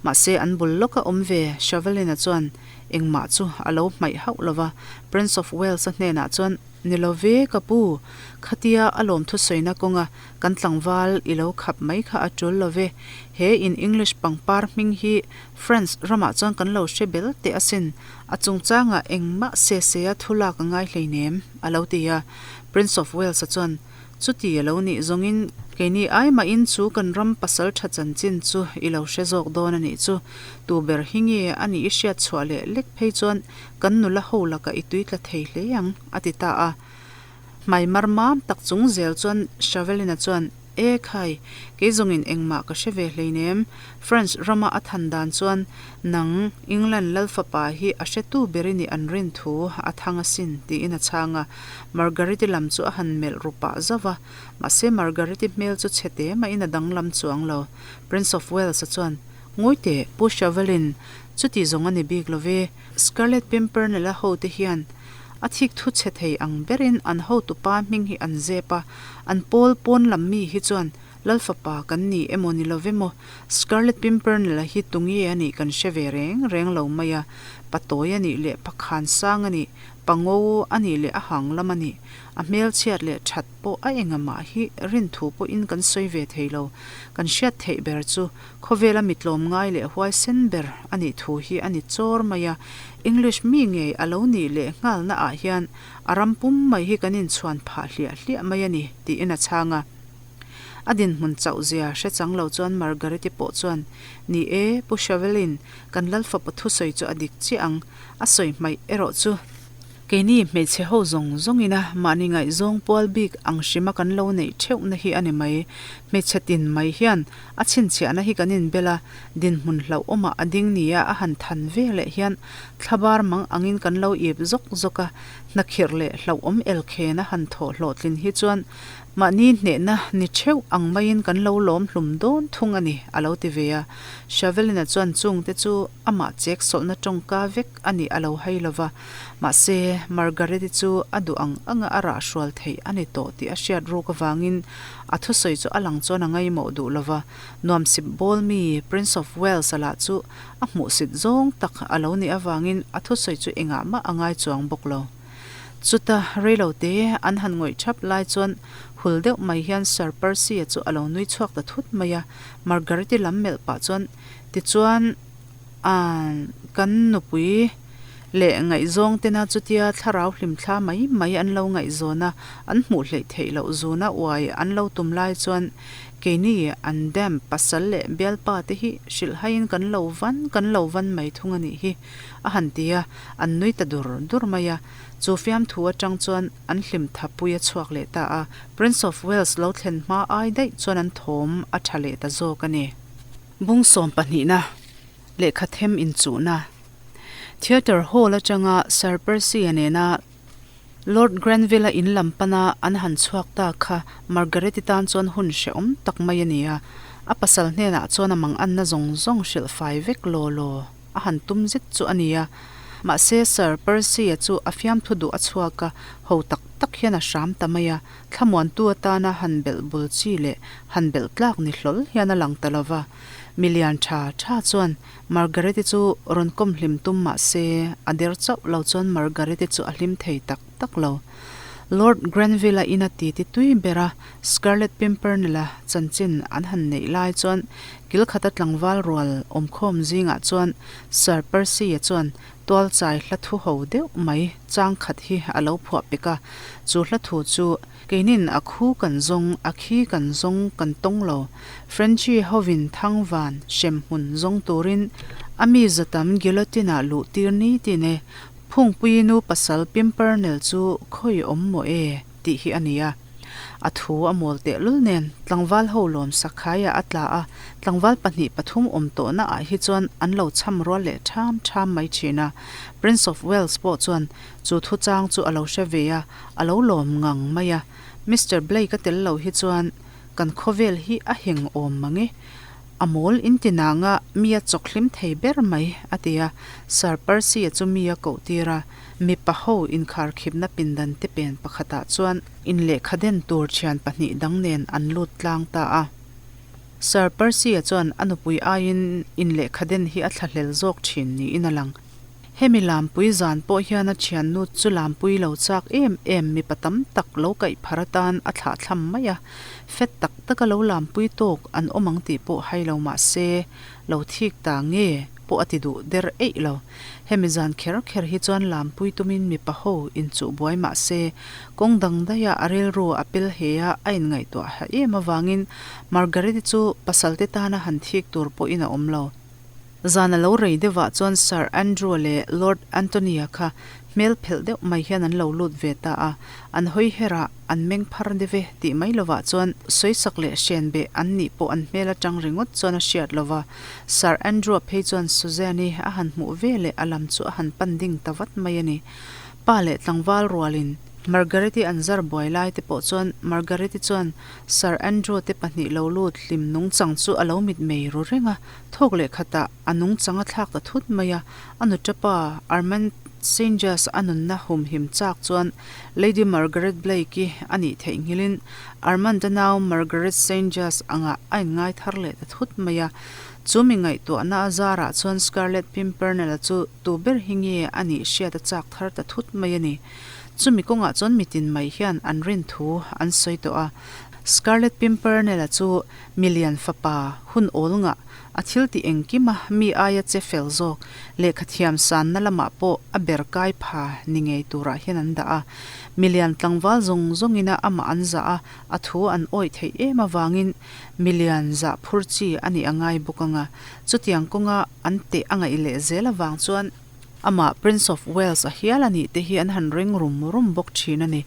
Mahse an bul lawka awm ve Chauvelin-a chuan engmah chu a lo hmaih hauh lo va, Prince of Wales-a hnenah chuan Ni lo ve ka pu, khatia a lawmthu sawina kawnga Kan tlangval i lo khap mai kha a tul lo ve. He in English pangpar hming hi France ramah chuan kan lo hre bel teh asin. A chungchangah engmah se se a thu lak a ngai hleinem, a lo ti a. Prince of Wales-a chuan, Chuti a lo nih zawngin keini ai mahin chu kan ram pasal tha chanchin chu i lo hre zawk dawn a nih chu. Tu ber hi nge a nih i hriat chhuah leh lek phei chuan kan nula ho lakah i tui tla thei hle ang, a ti ta a. Hmai mar mam tak chung zel chuan Shavelina chuan, E khai, kei zawngin engmah ka hre ve hleinem. France rama a than dan chuan nang England lal fapa hi a hretu ber i nih an rin thu a thang asin, tiin a chhang a. Margariti lam chu a han melh ru pah zauh va, mahse Margariti hmel chu chhe te mahin a danglam chuang lo. Prince of Wales-a chuan, Ngawi teh, Pu Shavelin, chuti zawng a ni bik lo ve. Scarlet Pimpernel-a hote hian a thik thu chhe thei ang berin an hotupa hming hi an zep a, an pawl pawn lam mi hi chuan Lal fapa kan ni emaw ni lo emaw Scarlet Pimpernel-a hi tunge a nih kan hre ve reng reng lo mai a, pa tawi a nih leh pa khan sang a nih, pa ngo a nih leh a hang lam a nih, a hmelchhiat leh that pawh a engamah hi rin thu pawhin kan sawi ve thei lo. Kan hriat theih ber chu Khawvela mi tlawmngai leh huaisen ber a nih thu hi a ni chawr mai a, English mi ngei a lo nih leh nghalna ah hian a ram pum mai hi kan inchhuan phah hliah hliah mai a ni, tiin a chhang a. A dinhmun chauh zia hre chang lo chuan Margareti pawh chuan, Ni e, Pu Shavelin, kan Lalfapa thusawi chu a dik chiah ang, a sawi hmaih erawh chu. Keini hmeichhe ho zawng zawngina mahni ngaihzawng pual bik ang hrima kan lo neih theuhna hi a ni mai. Hmeichhe tin mai hian a chhinchhiahna hi kan inbel a, dinhmun hlauhawmah a ding nia a han than ve leh hian thlabar mang angin kan lo ip zawk zawk a, hnakhirh leh hlauhawm elkhen a han thawh hlawhtlin hi chuan mahni hnehna ni theuh ang maiin kan lo lawm hlum dawn thung a ni, a lo ti ve a. Shavelina chuan chungte chu amah chek sawlhna tawngka vek a nih a lo hai lo va, mahse, Margaret-i chu a duh ang anga a rah hrual theih a ni tawh tih a hriat ruk avangin a thusawi chu a lang chuan a ngaimawh duh lo va, nuamsip bawl mi Prince of Wales-a lah chu a hmuhsit zawng tak a lo nih avangin a thusawi chu engah mah a ngai chuang bawk lo. Chuta reilote an han ngawih thap lai chuan hul deuh mai hian Sir Percy-a chu a lo nui chhuak ta thut mai a, Margaret-i lam melh pah chuan, Tichuan, A, kan nupui leh ngaihzawng tena chutia thlarau hlimthla mai mai an lo ngaihzawn a, an hmuh hleih theih loh zuna uai an lo tum lai chuan keini an dam pasal leh bialpa te hi hrilhhaiin kan lo van kan lo van mai thung a nih hi, a han ti a, an nui ta dur dur mai a. Chu fiamthu atang chuan an hlimtha pui a chhuak leh ta a, Prince of Wales lo thlen hma ai daih chuan an thawm a tha leh ta zawk a ni. Bung sawm pahnihna lehkha them inchuhna Theatre Hall atanga Sir Percy-a nena Lord Granville-a in lam pana an han chhuak ta kha Margaret-i tan chuan hun hrehawm tak mai a ni a. A pasal hnenah chuan a manganna zawng zawng hrilh fai vek law law a han tum zet chu a ni a. Mahse Sir Percy-a chu a fiamthu duh a chhuak a, ho tak tak hian a hram ta mai a. Thlamuantu atana han belh bul chi leh han belh tlak ni hlawl hian a lang ta lo va. Milian tha tha chuan Margaret-i chu rawn kawm hlim tum mah se, a der chauh lo chuan Margaret-i chu a hlim thei tak tak lo. Lord Granville-a ina titi tui bera Scarlet Pimpernel-a chanchin an han neih lai chuan kil khata tlangval rual awmkhawm zingah chuan Sir Percy-a chuan Tualchai hla thu ho deuh mai chang khat hi a lo phuah pek a, chu hla thu chu, Keinin a khu kan zawng, a khi kan zawng kan tawng lo, Frenchy hovin thangvan hremhmun zawng turin a mi zatam guillotine-ah luh tir ni tin e, Phungpui nu pasal Pimpernel chu khawi awm maw e? tih hi a ni a. A thu a mawl tehlul nen tlangval ho lawm sakhaiah a tla a, tlangval pahnih pathum awm tawhna ah hi chuan an lo cham rual leh ṭham ṭham mai ṭhin a. Prince of Wales pawh chuan chu thu chang chu a lo hre ve a, a lo lawm ngang mai a. Mister Blake a tel lo hi chuan kan khawvel hi a heng awm mang e. A mawl inti nanga mi a chawk hlim thei ber mai, a ti a. Sir Percy-a chu mi a koh tir a, mipa ho inkharkhipna pindan te pen pakhatah chuan inlehkha den tur thian pahnih dang nen an lut tlang ta a. Sir Percy-a chuan a nupui aiin inlehkha den hi a thlahlel zawk thin niin a lang. Hemi lampui zan pawh hian a thiannu chu lampui lo chak em em mipa tam tak lo kaih phar atan a thlah thlam mai a, fet tak taka lo lampui tawk an awm ang tih pawh hai lo mah se lo thik ta nge pawh a ti duh der eih lo. Hemi zan kher kher hi chuan lampui tumin mipa ho inchuh buai mah se kawng dang daih a a rilru a pel he a a inngaihtuah ha em avangin Margaret-i chu pasalte tana han thik tur pawhin a awm lo. Zan a lo rei deuhah chuan Sir Andrew-a leh Lord Anthony-a kha hmel phelh deuh mai hian an lo lut ve ta a, an hawi her a, an meng phar deuh e tih mai lovah chuan sawisak leh hren beh an nih pawh an hmel atang ringawt chuan a hriat lo va. Sir Andrew-a phei chuan Suzanne-i a han hmuh ve leh a lam chu a han pan ding ta vat mai a ni. Pa leh tlangval rualin Margaret-i an zar buai lai te pawh chuan Margaret-i chuan Sir Andrew-a te pahnih lo lut hlim nungchang chu a lo mitmei ru reng a, Thawk leh khatah a nungchang a thlak ta thut mai a, a nutapa Armand Saint-Just a nunna humhim chak chuan Lady Margaret Blake-i a nih theihnghilhin Armand-a nau Margaret Saint-Just angah a inngai thar leh ta thut mai a. Chu mi ngaihtuahna a zarah chuan Scarlet Pimpernel-a chu tu ber hi nge a nih hriat a chak thar ta thut mai a ni. Chumi kawngah chuan mitin mai hian an rin thu an sawi tawh a. Scarlet Pimpernel-a chu Milian fapa hun awl ngah, a thil tih engkim a mi aia che fel zawk, lehkha thiam sanna lamah pawh a ber kai pha ni ngei turah hian an dah a. Milian tlangval zawng zawngin a amah an zah a, a thu an awih theih em avangin milian zah phur chi a nih a ngai bawk ang a. Chutiang kawnga an teh a ngaih leh zel avang chuan amah Prince of Wales a hial a nih te hi an han ring rum rum bawk thin a ni.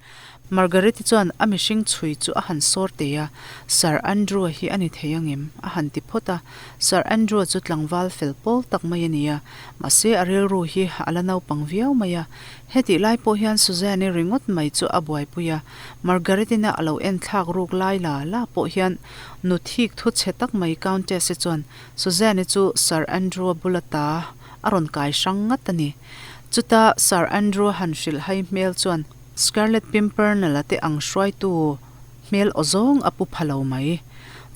Margaret-i chuan a mihring chhui chu a han sawr tei a, Sir Andrew-a hi a ni thei angem? a han ti phawt a. Sir Andrew-a chu tlangval fel pawl tak mai a ni a, mahse a rilru hi a la naupang viau mai a. Hetih lai pawh hian Suzanne-i ringawt mai chu a buaipui a, Margaret-ina a lo en thlak ruk lai la la pawh hian nu thik thu chhe tak mai Countess-i chuan Suzanne-i chu Sir Andrew-a bula ta a rawn kai hrang ngat a ni. Chuta Sir Andrew-a han hrilh hai hmel chuan Scarlet Pimpernel-a te ang hruaitu hmel aw zawng a pu pha lo mai.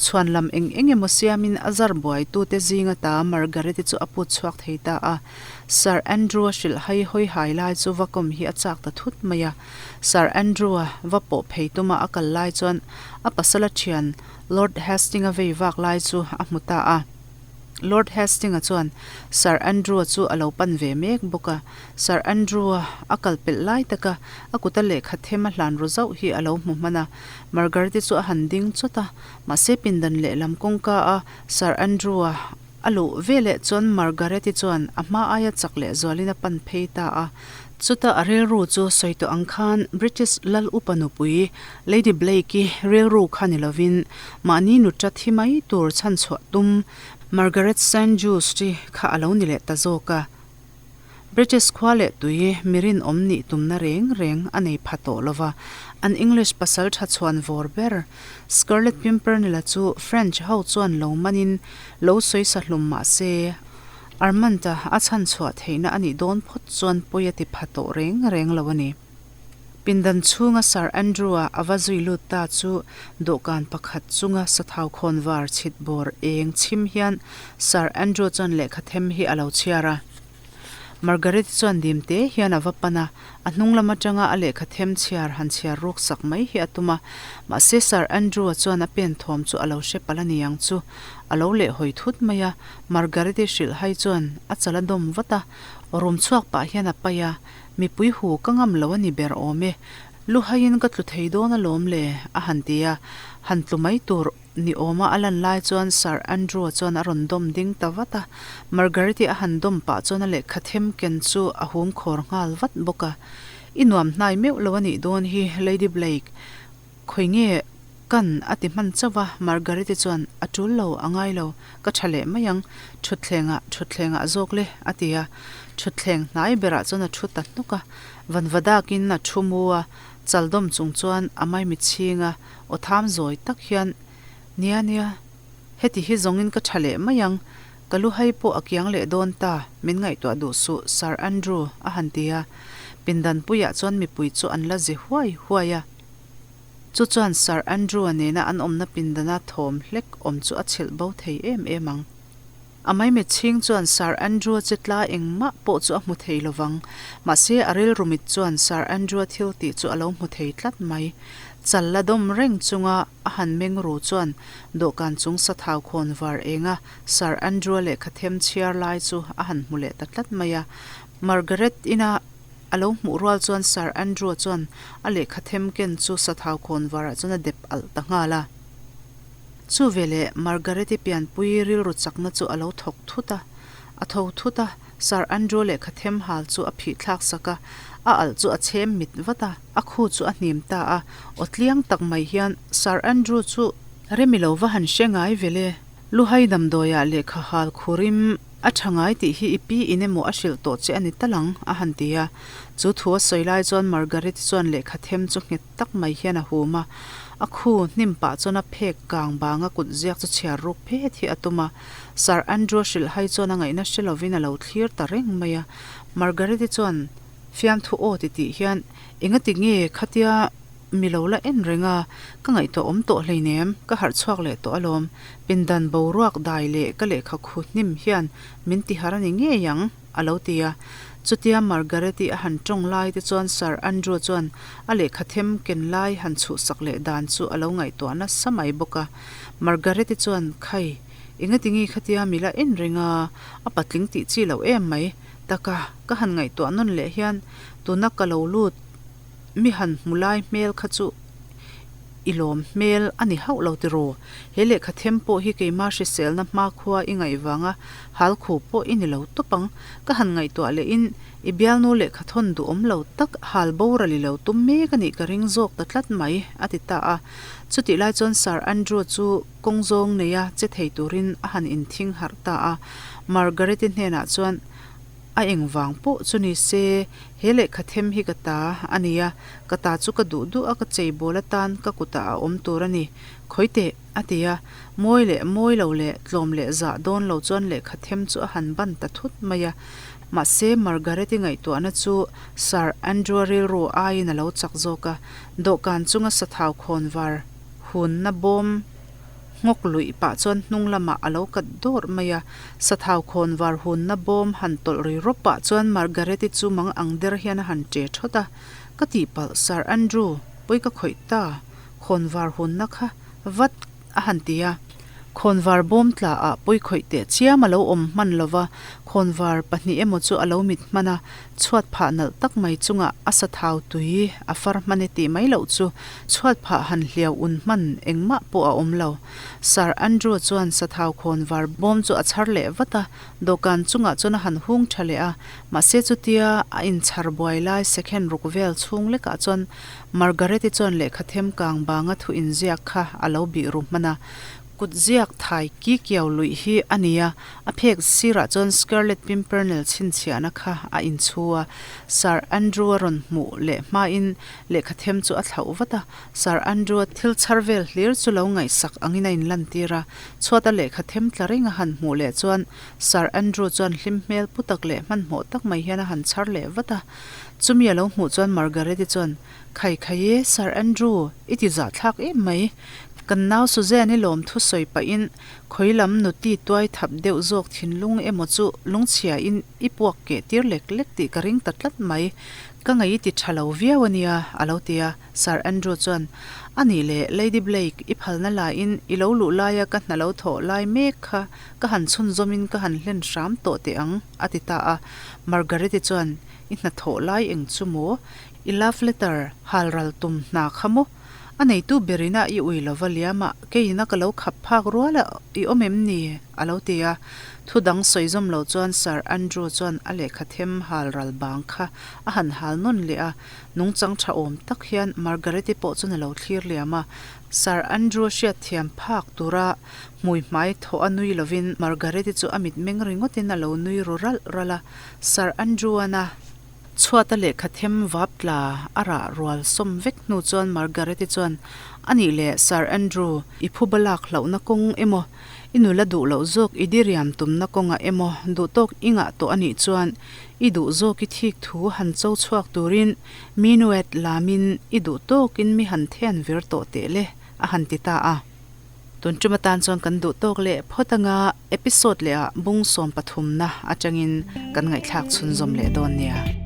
Chhuan lam eng eng emaw siamin a zar buaitute zinga ta Margaret-i chu a put chhuak thei ta a. Sir Andrew-a hrilh hai hawi hai lai chu va kawm hi a chak ta thut mai a. Sir Andrew-a va pawh phei tuma a kal lai chuan a pasala thian Lord Hastings-a vei vak lai chu a hmu ta a. Lord Hastings-a chuan Sir Andrew-a chu a lo pan ve mek bawk a. Sir Andrew-a a kal pelh lai taka a kuta lehkha them a hlan ru zauh hi a lo hmu hman a. Margaret-i chu a han ding chawt a, mahse pindan lehlam kawngka a Sir Andrew-a a luh veleh chuan Margaret-i chuan a hma aia chak leh zualin a pan phei ta a. Chuta a rilru chu sawi tawh ang khan British lal upa nupui Lady Blake-i rilru kha ni lovin mahni nuta thi mai tur chhanchhuah tum Margaret St Just-i kha a lo ni leh ta zawk a. British khua leh tui mi rinawm nih tumna reng reng a nei pha tawh lo va, an English pasal tha chhuan vawr ber Scarlet Pimpernel-a chu French ho chuan lo manin lo sawi sa hlum mah se, Armand-a a chhanchhuah theihna a nih dawn phawt chuan pawi a ti pha tawh reng reng lo a ni. Pindan chhunga Sir Andrew-a a va zui lut ta chu dawhkan pakhat chunga sathau khawn var chhit bawr eng chhim hian Sir Andrew chuan lehkha them hi a lo chhiar a. Margaret-i chuan dim te hian a va pan a, a hnung lam atanga a lehkha them chhiar han chhiar ruk sak mai hi a tum a. Mahse Sir Andrew-a chuan a pen thawm chu a lo hre palh a ni ang chu. A lo lehhawi thut mai a, Margaret-i hrilh hai chuan a chal a dawm vat a, rum chhuak pah hian a paih a, Mipui hu ka ngam lo a ni ber awm e, lu haiin ka tlu thei dawn alawm le, a han ti a, han tlu mai tur ni awma a lan lai chuan Sir Andrew-a chuan a rawn dawm ding ta vat a, Margaret-i a han dawm pah chuan a lehkha them ken chu a hum khawr nghal vat bawk a. I nuam hnai meuh lo a nih dawn hi, Lady Blake. Khawi nge kan a ti hman chauh a, Margaret-i chuan a tul lo, a ngai lo, ka tha leh mai ang, thutthlengah, thutthlengah zawk le, a ti a. Thutthleng hnai berah chuan a thu ta hnuk a, vanva dakin a thu mu a, chal dawm chung chuan a maimi chhing a, aw tham zawi tak hian, Nia, nia. Heti hi zawngin ka tha leh mai ang. Ka lu hai pawh a kiang leh dawn ta, min ngaihtuah duh suh, Sir Andrew, a han ti a. Pindan puiah chuan mipui chu an la zi huai huai a. Chu chuan Sir Andrew-a nena an awmna pindana thawm hlek awm chu a chhilh bo thei em em ang. A maimet chhing chuan Sir Andrew-a che tla engmah pawh chu a hmu thei lo vang. Mahse, a rilru mit chuan Sir Andrew-a thil tih chu a lo hmu thei tlat mai. Chal la dawm reng chunga a han meng ru chuan dawhkan chung sathau khawn var enga Sir Andrew-a lehkha them chhiar lai chu a han hmu leh ta tlat mai a. Margaret ina a lo hmuh rual chuan Sir Andrew-a chuan a lehkha them ken chu sathau khawn varah chuan a dep alh ta nghal a. Chu veleh Margaret-i pianpui rilru chakna chu a lo thawk thut a, a tho thut a, Sir Andrew lehkha them hal chu a phih thlak sak a, a alh chu a chhem mit vat a, a khu chu a hnim ta a, aw tliang tak mai hian Sir Andrew chu remi lo va han hre ngai vele, Luhai damdawiah lehkha hal khurim a tha ngai tih hi i pi in emaw a hrilh tawh che a ni tal ang, a han ti a. Chu thu a sawi lai chuan Margaret-i chuan lehkha them chu nghet tak mai hian a hum a, a khu hnim pah chuan a phek kang banga kut ziak chu chhiar ruk phet hi a tum a. Sir Andrew hrilh hai chuan a ngaihna hre lovin a lo thlir ta reng mai a. Margaret-i chuan fiamthu aw ti tih hian, Engati nge khatia mi lo la en reng a, ka ngaihtuah awm tawh hleinem, ka harh chhuak leh tawh alawm. Pindan boruak dai leh ka lehkha khu hnim hian min ti har a ni ngei ang. A lo ti a. Chutia Margaret-i a han tawng lai te chuan Sir Andrew chuan a lehkha them ken lai han chhuhsak leh dan chu a lo ngaihtuah nasa mai bawk a. Margaret-i chuan, Khai, engatinge khatia mi la en reng a, a patling tih chi loh em mai. Taka, ka han ngaihtuah nawn leh hian tuna ka lo lut mi han hmu lai hmel kha chu i lawm hmel a ni hauh lo tiraw? He lehkha them pawh hi keima hriselna hmakhua i ngaih vanga hal khu pawh i ni lo tawp ang. Ka han ngaihtuah lehin i bialnu lehkha thawn duhawm lo tak hal boral i lo tum mek a nih ka ring zawk ta tlat mai, a ti ta a. Chutih lai chuan Sir Andrew chu kawng zawng neia che thei turin a han inthing harh ta a. Margaret-i hnenah chuan, A engvang pawh chu ni se, he lehkha them hi ka ta a ni a, ka ta chu ka duh duh a ka cheibawl atan ka kutah a awm tur a ni. Khawi teh, a ti a, mawi leh mawi lo leh tlawm leh zah dawn lo chuan lehkha them chu a han ban ta thut mai a. Mahse, Margaret-i ngaihtuahna chu Sir Andrew-a rilru aiin a lo chak zawk a, dawhkan chunga sathau khawnvar hunna bawm Nghawk luih pah chuan hnung lamah a lo kat dawrh mai a, sathau khawnvar hunna bawm han tawlh ri rawp pah chuan Margaret-i chu mang ang der hian a han ṭe ṭhawt a, Ka tihpalh, Sir Andrew, pawi ka khawih ta, khawnvar hunna kha vat a han ti a. Khawnvar bawm tla ah pawi khawih teh chiam a lo awm hman lo va, khawnvar pahnih emaw chu a lo mit hman a, Chhuat phah nalh tak mai chungah a sathau tui a far hman e tih mai loh chu chhuat phah han hliau un hman engmah pawh a awm lo. Sir Andrew chuan sathau khawn var bawm chu a chhar leh vat a, dawhkan chungah chuan a han hung tha leh a, mahse chutia a inchhar buai lai second ruk vel chhung lekah chuan Margaret-i chuan lehkha them kang banga thu inziak kha a lo bih ru hman a, kut ziak thai ki kiau luih hi a ni a, A phek sirah chuan Scarlet Pimpernel chhinchhiahna kha a inchhu a, Sir Andrew-a rawn hmuh leh hmain lehkha them chu a thlauh vat a. Sir Andrew-a thil chhar vel hlir chu lo ngaihsak angin a inlantir a, chhuata lehkha them tla reng a han hmuh leh chuan Sir Andrew chuan hlim hmel pu tak leh hmanhmawh tak mai hian a han chhar leh vat a. Chumi a lo hmuh chuan Margaret-i chuan, Khai khai e, Sir Andrew, i ti zahthlak em mai. Kan nau Suzanne-i lawmthu sawi pahin Khawi lam nuti tuai thap deuh zawk thinlung emaw chu lungchhia in i puak keh tir lek lek tih ka ring ta tlat mai. Ka ngaih i ti tha lo viau a nia, a lo ti a. Sir Andrew chuan, A nih leh, Lady Blake, i phalna la in i lo luh laia ka hna lo thawh lai mek kha ka han chhunzawm in ka han hlen hram tawh teh ang, a ti ta a. Margaret-i chuan, I hna thawh lai eng chu maw? I love letter hal ral tum hna kha maw? A neitu berina i ui lova liamah keiina ka lo khap phak rual a i awm em ni? a lo ti a. Thu dang sawi zawm lo chuan Sir Andrew chuan a lehkha them hal ral bang kha a han hal nawn leh a. Nungchang tha awm tak hian Margaret-i pawh chuan a lo thlir liam a. Sir Andrew hriatthiam phak tura hmui hmai thawh a nui lovin Margaret-i chu a mitmeng ringawtin a lo nui ru ralh ralh a. Sir Andrew-an a. Chhuata lehkha them vap tla a rah rual sawm vek hnu chuan Margaret-i chuan, A nih leh, Sir Andrew, i phuba lak hlauhna kawng emaw? I nula duh loh zawk i diriam tumna kawngah emaw duh tawk i ngah tawh a nih chuan i duh zawk i thik thu han cho chhuak turin minuet lamin i duh tawkin mi han then vir tawh teh le a han ti ta a. Tun tum atan chuan kan duh tawk leh phawt anga episode lehah bung sawmpathumna atangin kan ngaihthlak chhunzawm leh dawn nia.